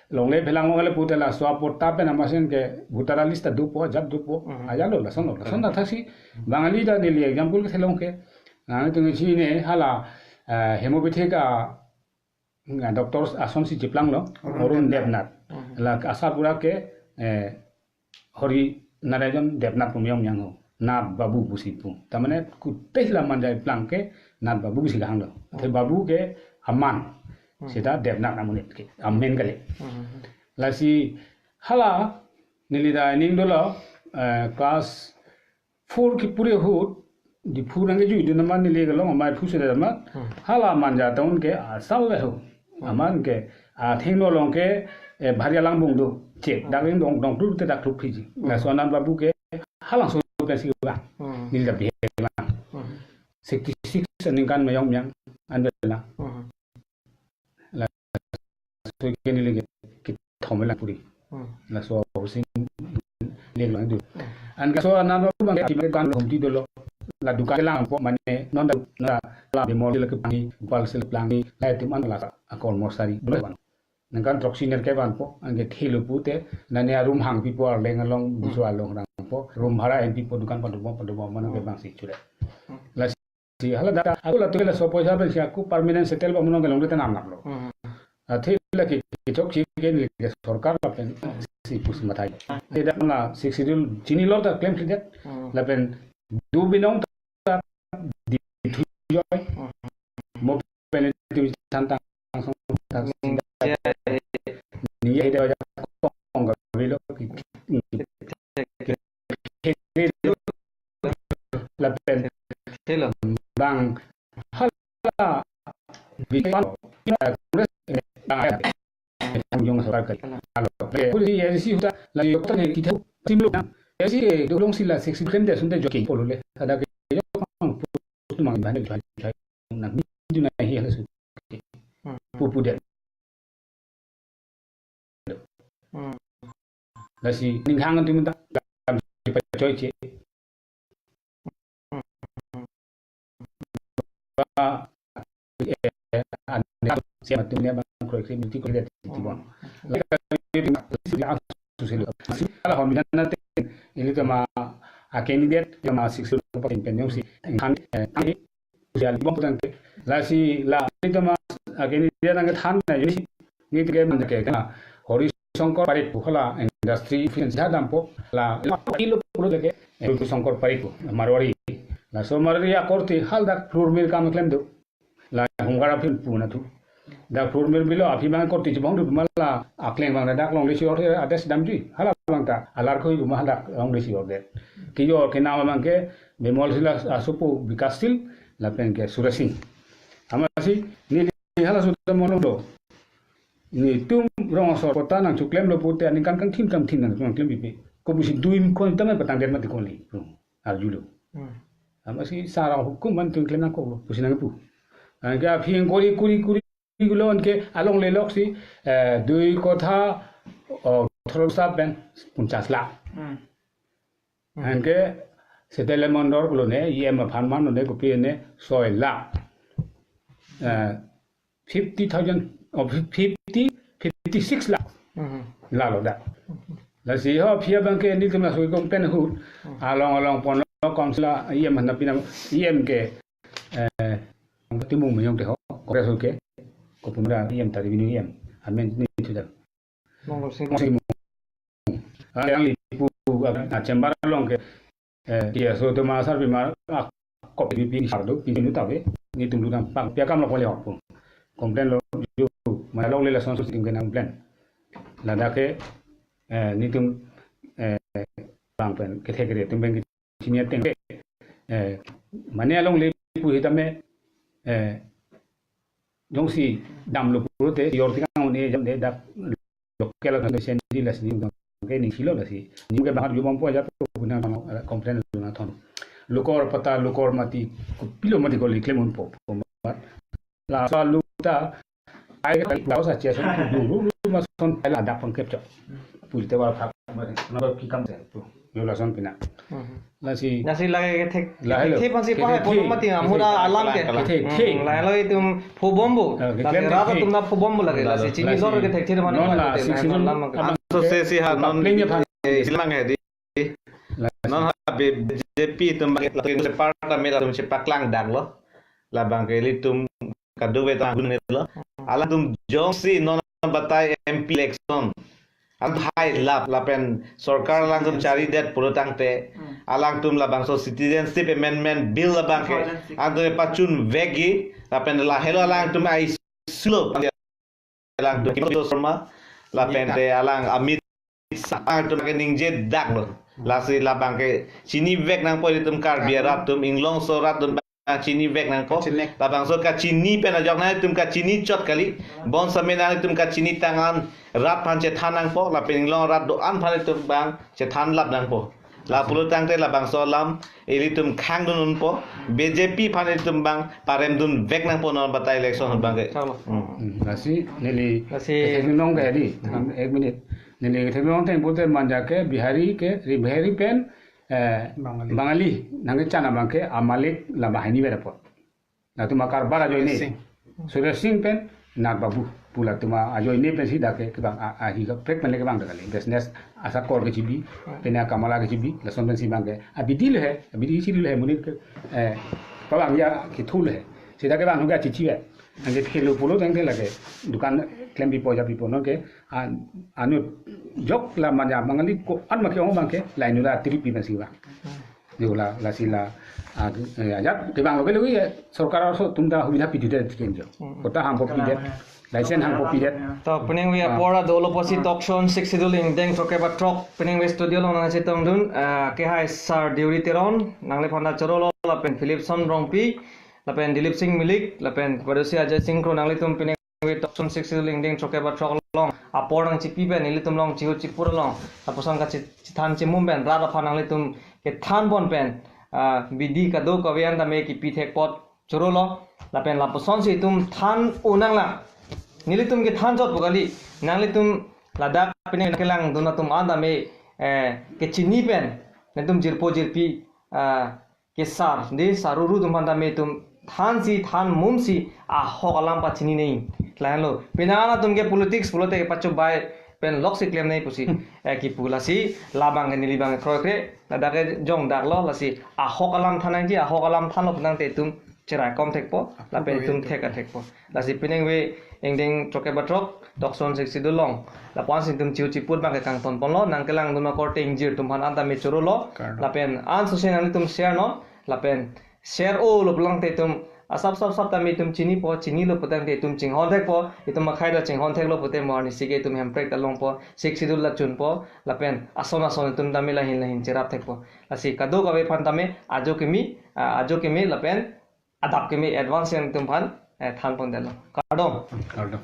longle phelang longle pute laso apatta pen amatsi ke voter list ta dopo, ajat dopo. Mhm. Ajat lo, lason lo, lason. Mhm. Thaksi Bangali ta neli example ke thelong ke. Nangtum chini hala, eh, homeopathic a, a doctor asonsi cheplanglo, Arun Arun Debnath. Debnath. Mhm. La asar pura ke, eh, Hari Narayan Debnath pu meyong meyang ho. Nath Babu pusi pu. Ta mane kuteh la manja plang ke Nath Babu pusi kehang lo. Athe Babu ke aman. Hmm. Seta Debnath amonit ke. Amen kali. Hmm. Lasi hala neli ta ning dolo, eh, class four kepuri ahut Diphu nangkejui dun amat neli kelong amei phu seta amat. Hmm. Hala manja town ke asal le ho. Hmm. Amat ke athengno along ke, eh, bhari alangbung do. Chek. Hmm. Dak ring dong dong tu te dak thuk phiji. Hmm. Laso Anand Babu ke halangso pensi ba. Hmm. Neli ta bihe lang. Hmm. Sixty-six aningkan meyong meyang an bela. Hmm. Laso ke neli ke kethom lang puri. Hmm. Laso housing neli lang do. Hmm. Anke laso Anand Babu abang ke akibat kan homti dolo. La dukan langpo mane non da la bimol sila keplang, Gopal sila keplang, la itum an la akol morsari dolo ban. Nangkan throksi nerkep vanpo, anke thelo pute, nane arum hangpipo arleng along, Hmm. biso along rangpo, rum bhara enpipo, dukan padopo, padopo, mane ke Hmm. bangsi chule. Hmm. Lasi hala data, ako latum ke laso poisa pensi ako permanent settle ba mono ke longle tenam nap lo. Hmm. Athe la ke kechok si ke neli ke sorkar lapen Hmm. si pusi mathai. Athe dak na Sixth Schedule chinilo ta claim si det. Hmm. Lapen do binong ta di thujoi. Hmm. Mo pen itum than tang song ta Hmm. si dak. Ya, ya. Ni ya hede aja kong ka bilo ki. Lapen Hello. bang hala bipan Congress bang yung sorkar kali. Alo. Kuli A D C huta la yok ta ne kita simlo na. A D C dolong sila seksi klem de sunde joki polole. Ada ke yok mang bhane jai jai na ni dun ahi hala su. Hmm. Pupu de. Hmm. Lasi ninghang antum ta dam si pachoi che. Hmm. Ba, eh, an siam atum ne bang kroik se multi kroik ti bon. Hmm. Lasi suselo. Si ala hon bidana te, ili ta ma a candidate, ya ma six pa pen pen yong si. Kan, eh, kan, ya, bong tang ke. Lasi la, ili ta ma a candidate nang than na yong si. Ni te ke man ke, ka Hari Shankar Parekh pu hala industry finance ha dampo. La, ilo pulo ke, eh, Hari Shankar Parekh pu, Marwari. Laso Marwari akorte haladak floor mill kam klem do. La hungkar aphi pu na thu. Dak floor mill bilo aphi bang korte chibong du ma la akleng bang dak longle si orde ades damji. Hala bang ta alar koi ma dak longle si orde. Kiyo ke nama bang ke bimol sila asopo Bikasil lapen ke Surasing. Amatsi neli hala sudah mono do. Netum rong asor kota nangcheklemlo pute aningkan kangthim kangthim nangcheklem pipe. Kopusi duim kon tame patang det mati koli. Arjulo. Hmm. Amatsi sarang hukum man tun klem nangkoklo, pusi nangpu. Anke aphi kori kori kori gulo anke alongle lok si, eh, dui kotha, oh, throsa pen punchas lakh. Hmm. Hmm. Anke Setele Mondor pulo ne, E M aphan man ne, kopi ne, soi lakh. Eh, fifty thousand, oh, fifty, fifty-six lakh. Mhm. Lalo da. Lasi ho aphi abang ke nelitum laso kong pen ahut. Mhm. Along along pon council E M hana pina E M ke, eh, Timung Menyong te ho, Congress ke, kopumra E M ta revenue E M, amen ni tu da. Mongol Sing. Mongol Sing. Ah, yang lipu, ah, chamber along ke, eh, dia so tu masar bima, ah, kop di pi sardo, pi nu tabe, netum lu nang pang, pia kam lo pole hok pu. Complain lo ju, ma longle lason su tim ke nang complain. Ladak ke, eh, netum, eh, bang pen, kethe kere, tum pen sini ateng ke, eh, mane alongle pu hitame, eh, jongsi damlo pulote, yor tikang ne jam de dak local kan sen di lasi ni ke ning silo lasi. Ni ke bahar jubom po aja to guna mano, eh, complain lo na thon. Lukor pata, lukor mati, kopilo mati ko liklem un po. Laso alu ta, ai ka laos ache son duru, duru ma son pai ladak pangkep chok. Pul te wa phak ma, na ba ki kam se tu. Yo lason pina. Hmm. Lasi, lasi lake kethek, lahelo, kethek phansi kethek pahai pon thek, mati kethek amura thek, alam ke. Kethek thek. Hmm, lahelo itum phobompo. Ah, lasi keklem rat thek. Atum ta phobompo lake. Lahelo. Lasi chini lor kethek thek mana non la, lake, six season alam ke. Abang so se si ha non complain aphan. Eh, silang hedi. Lasi. Non ha B J P atum bang latum separate mela atum chepaklangdaklo. Labang ke ilitum kadokave ta gunelo. Alangtum jongsi non batai M P election. Alangtum hai lap lapen sorkar alangtum charidet pulotangte. Hmm. Alangtum labangso Citizenship Amendment Bill labang ke. Thousand six. Alangtum pachunvekji lapen lahelo alangtum ai sulo. Alangtum Himanta Sharma, lapen te alang Amit Shah atum ke ningjedaklo. Lasi labang ke chinivek nangpo ilitum Karbi arat atum, inglongso arat atum bang chinivek nangpo. Kachinek. Labangso kachini pen ajok nangtum kachini chot kali. Bonseta nangtum kachinitang an rat aphan chethan nangpo, lapen inglong arat do-an aphan ilitum bang chethanlap nangpo. La pulotangte labangso alam ilitum khangdun unpo, B J P aphan ilitum bang paremdunvek nangpo non batai election ahut bang ke. Chalo. Hmm. Hmm, lasi neli, lasi kethek nong ke di, hmm, ek minute. Neli kethek nong theng pute manja ke Bihari ke, Bihari pen, eh, Bangali. Bangali nangkechan abang ke amalik la banghini berapot. Latum akarbar ajoine. Suresh Singh. Suresh Singh pen Nag Babu pu latum ajoine pensi dak ke kevang a, a, hi kaprek pen le kevang dak kali. Business asakor kechibi, pen akamala kechibi, lason pensi bang ke. Abidi le he, abidi si le he, monit ke, eh, kevang ya kethu le he. Seta kevang ho ke achichi he. Anke khelo pulotangte lake dukan klempipo japipo non ke, an, anut jok la manja Bangali ko-an ma ke-ong bang ke, la inut atiripi pensi bang. Yo la, lasi la, ah, eh, ajat kevanglo ke lagi, eh, sorkar aso atum ta hubidha pidudet tiken jo. Hmm. Kota hangpo pidet, license hangpo pidet. To, peningve apor dolo pusi Tokson Sixth Schedule ingdeng throkkep ra throk, peningve studio along nangchetongdun, ah, kehai Sar Deuri Teron, nangliphan ta chorolo, lapen Philipson Rongpi, lapen Dilip Singh Milik, lapen Padosi Ajay Singh Kro, nanglitum peningve Tokson Sixth Schedule ingdeng throkkep ra throk along apor nangchipi pen, ilitum along chihu chipur along, lapuson kachi-, chithan chimum pen, rat aphan nanglitum kethan pon pen, ah, bidi kadokave an tame kipi thek apot chorolo, lapen lapusonsi itum than un nanglang. Nelitum kethan chotpo kali, nanglitum ladak penang kelangdun atum an tame, eh, kechini pen, nelitum jirpo jirpi, ah, kesar, de saruru atum aphan tame itum thansi, than mumsi, ahok alam pachini nangji. Lahenlo. Penang atum ke politics pulote kepachobei pen loksi klem nangji pusi, eh, kipu lasi, labang ke neli bang kroikre, ladak ke jongdaklo, lasi ahok alam than nangji, ahok alam thanlo penang te itum cheraikom thekpo, lapen itum thek athekpo. Lasi peningve ingdeng throkkep ra throk, Tokson Sixth Schedule along, lapuansi itum chihu chipur bang ke kangton ponlo, nangkelangdun akorte ingjir atum aphan an tame chorolo, lapen ansose nanglitum share non, lapen share-olo pulotangte itum asap sap sap tame itum chinipo, chinilo pulotangte itum chinghon thekpo, itum akhai ta chinghon theklo pute mo arnisi ke itum Hemprek ta longpo, Sixth Schedule ta chunpo, lapen ason ason itum tame lahin lahin cherap thekpo. Lasi kadokave aphan tame ajo kimi, ah, ajo kimi lapen adap kimi advance nangtum aphan, eh, than pondetlo. Kardom. Kardom.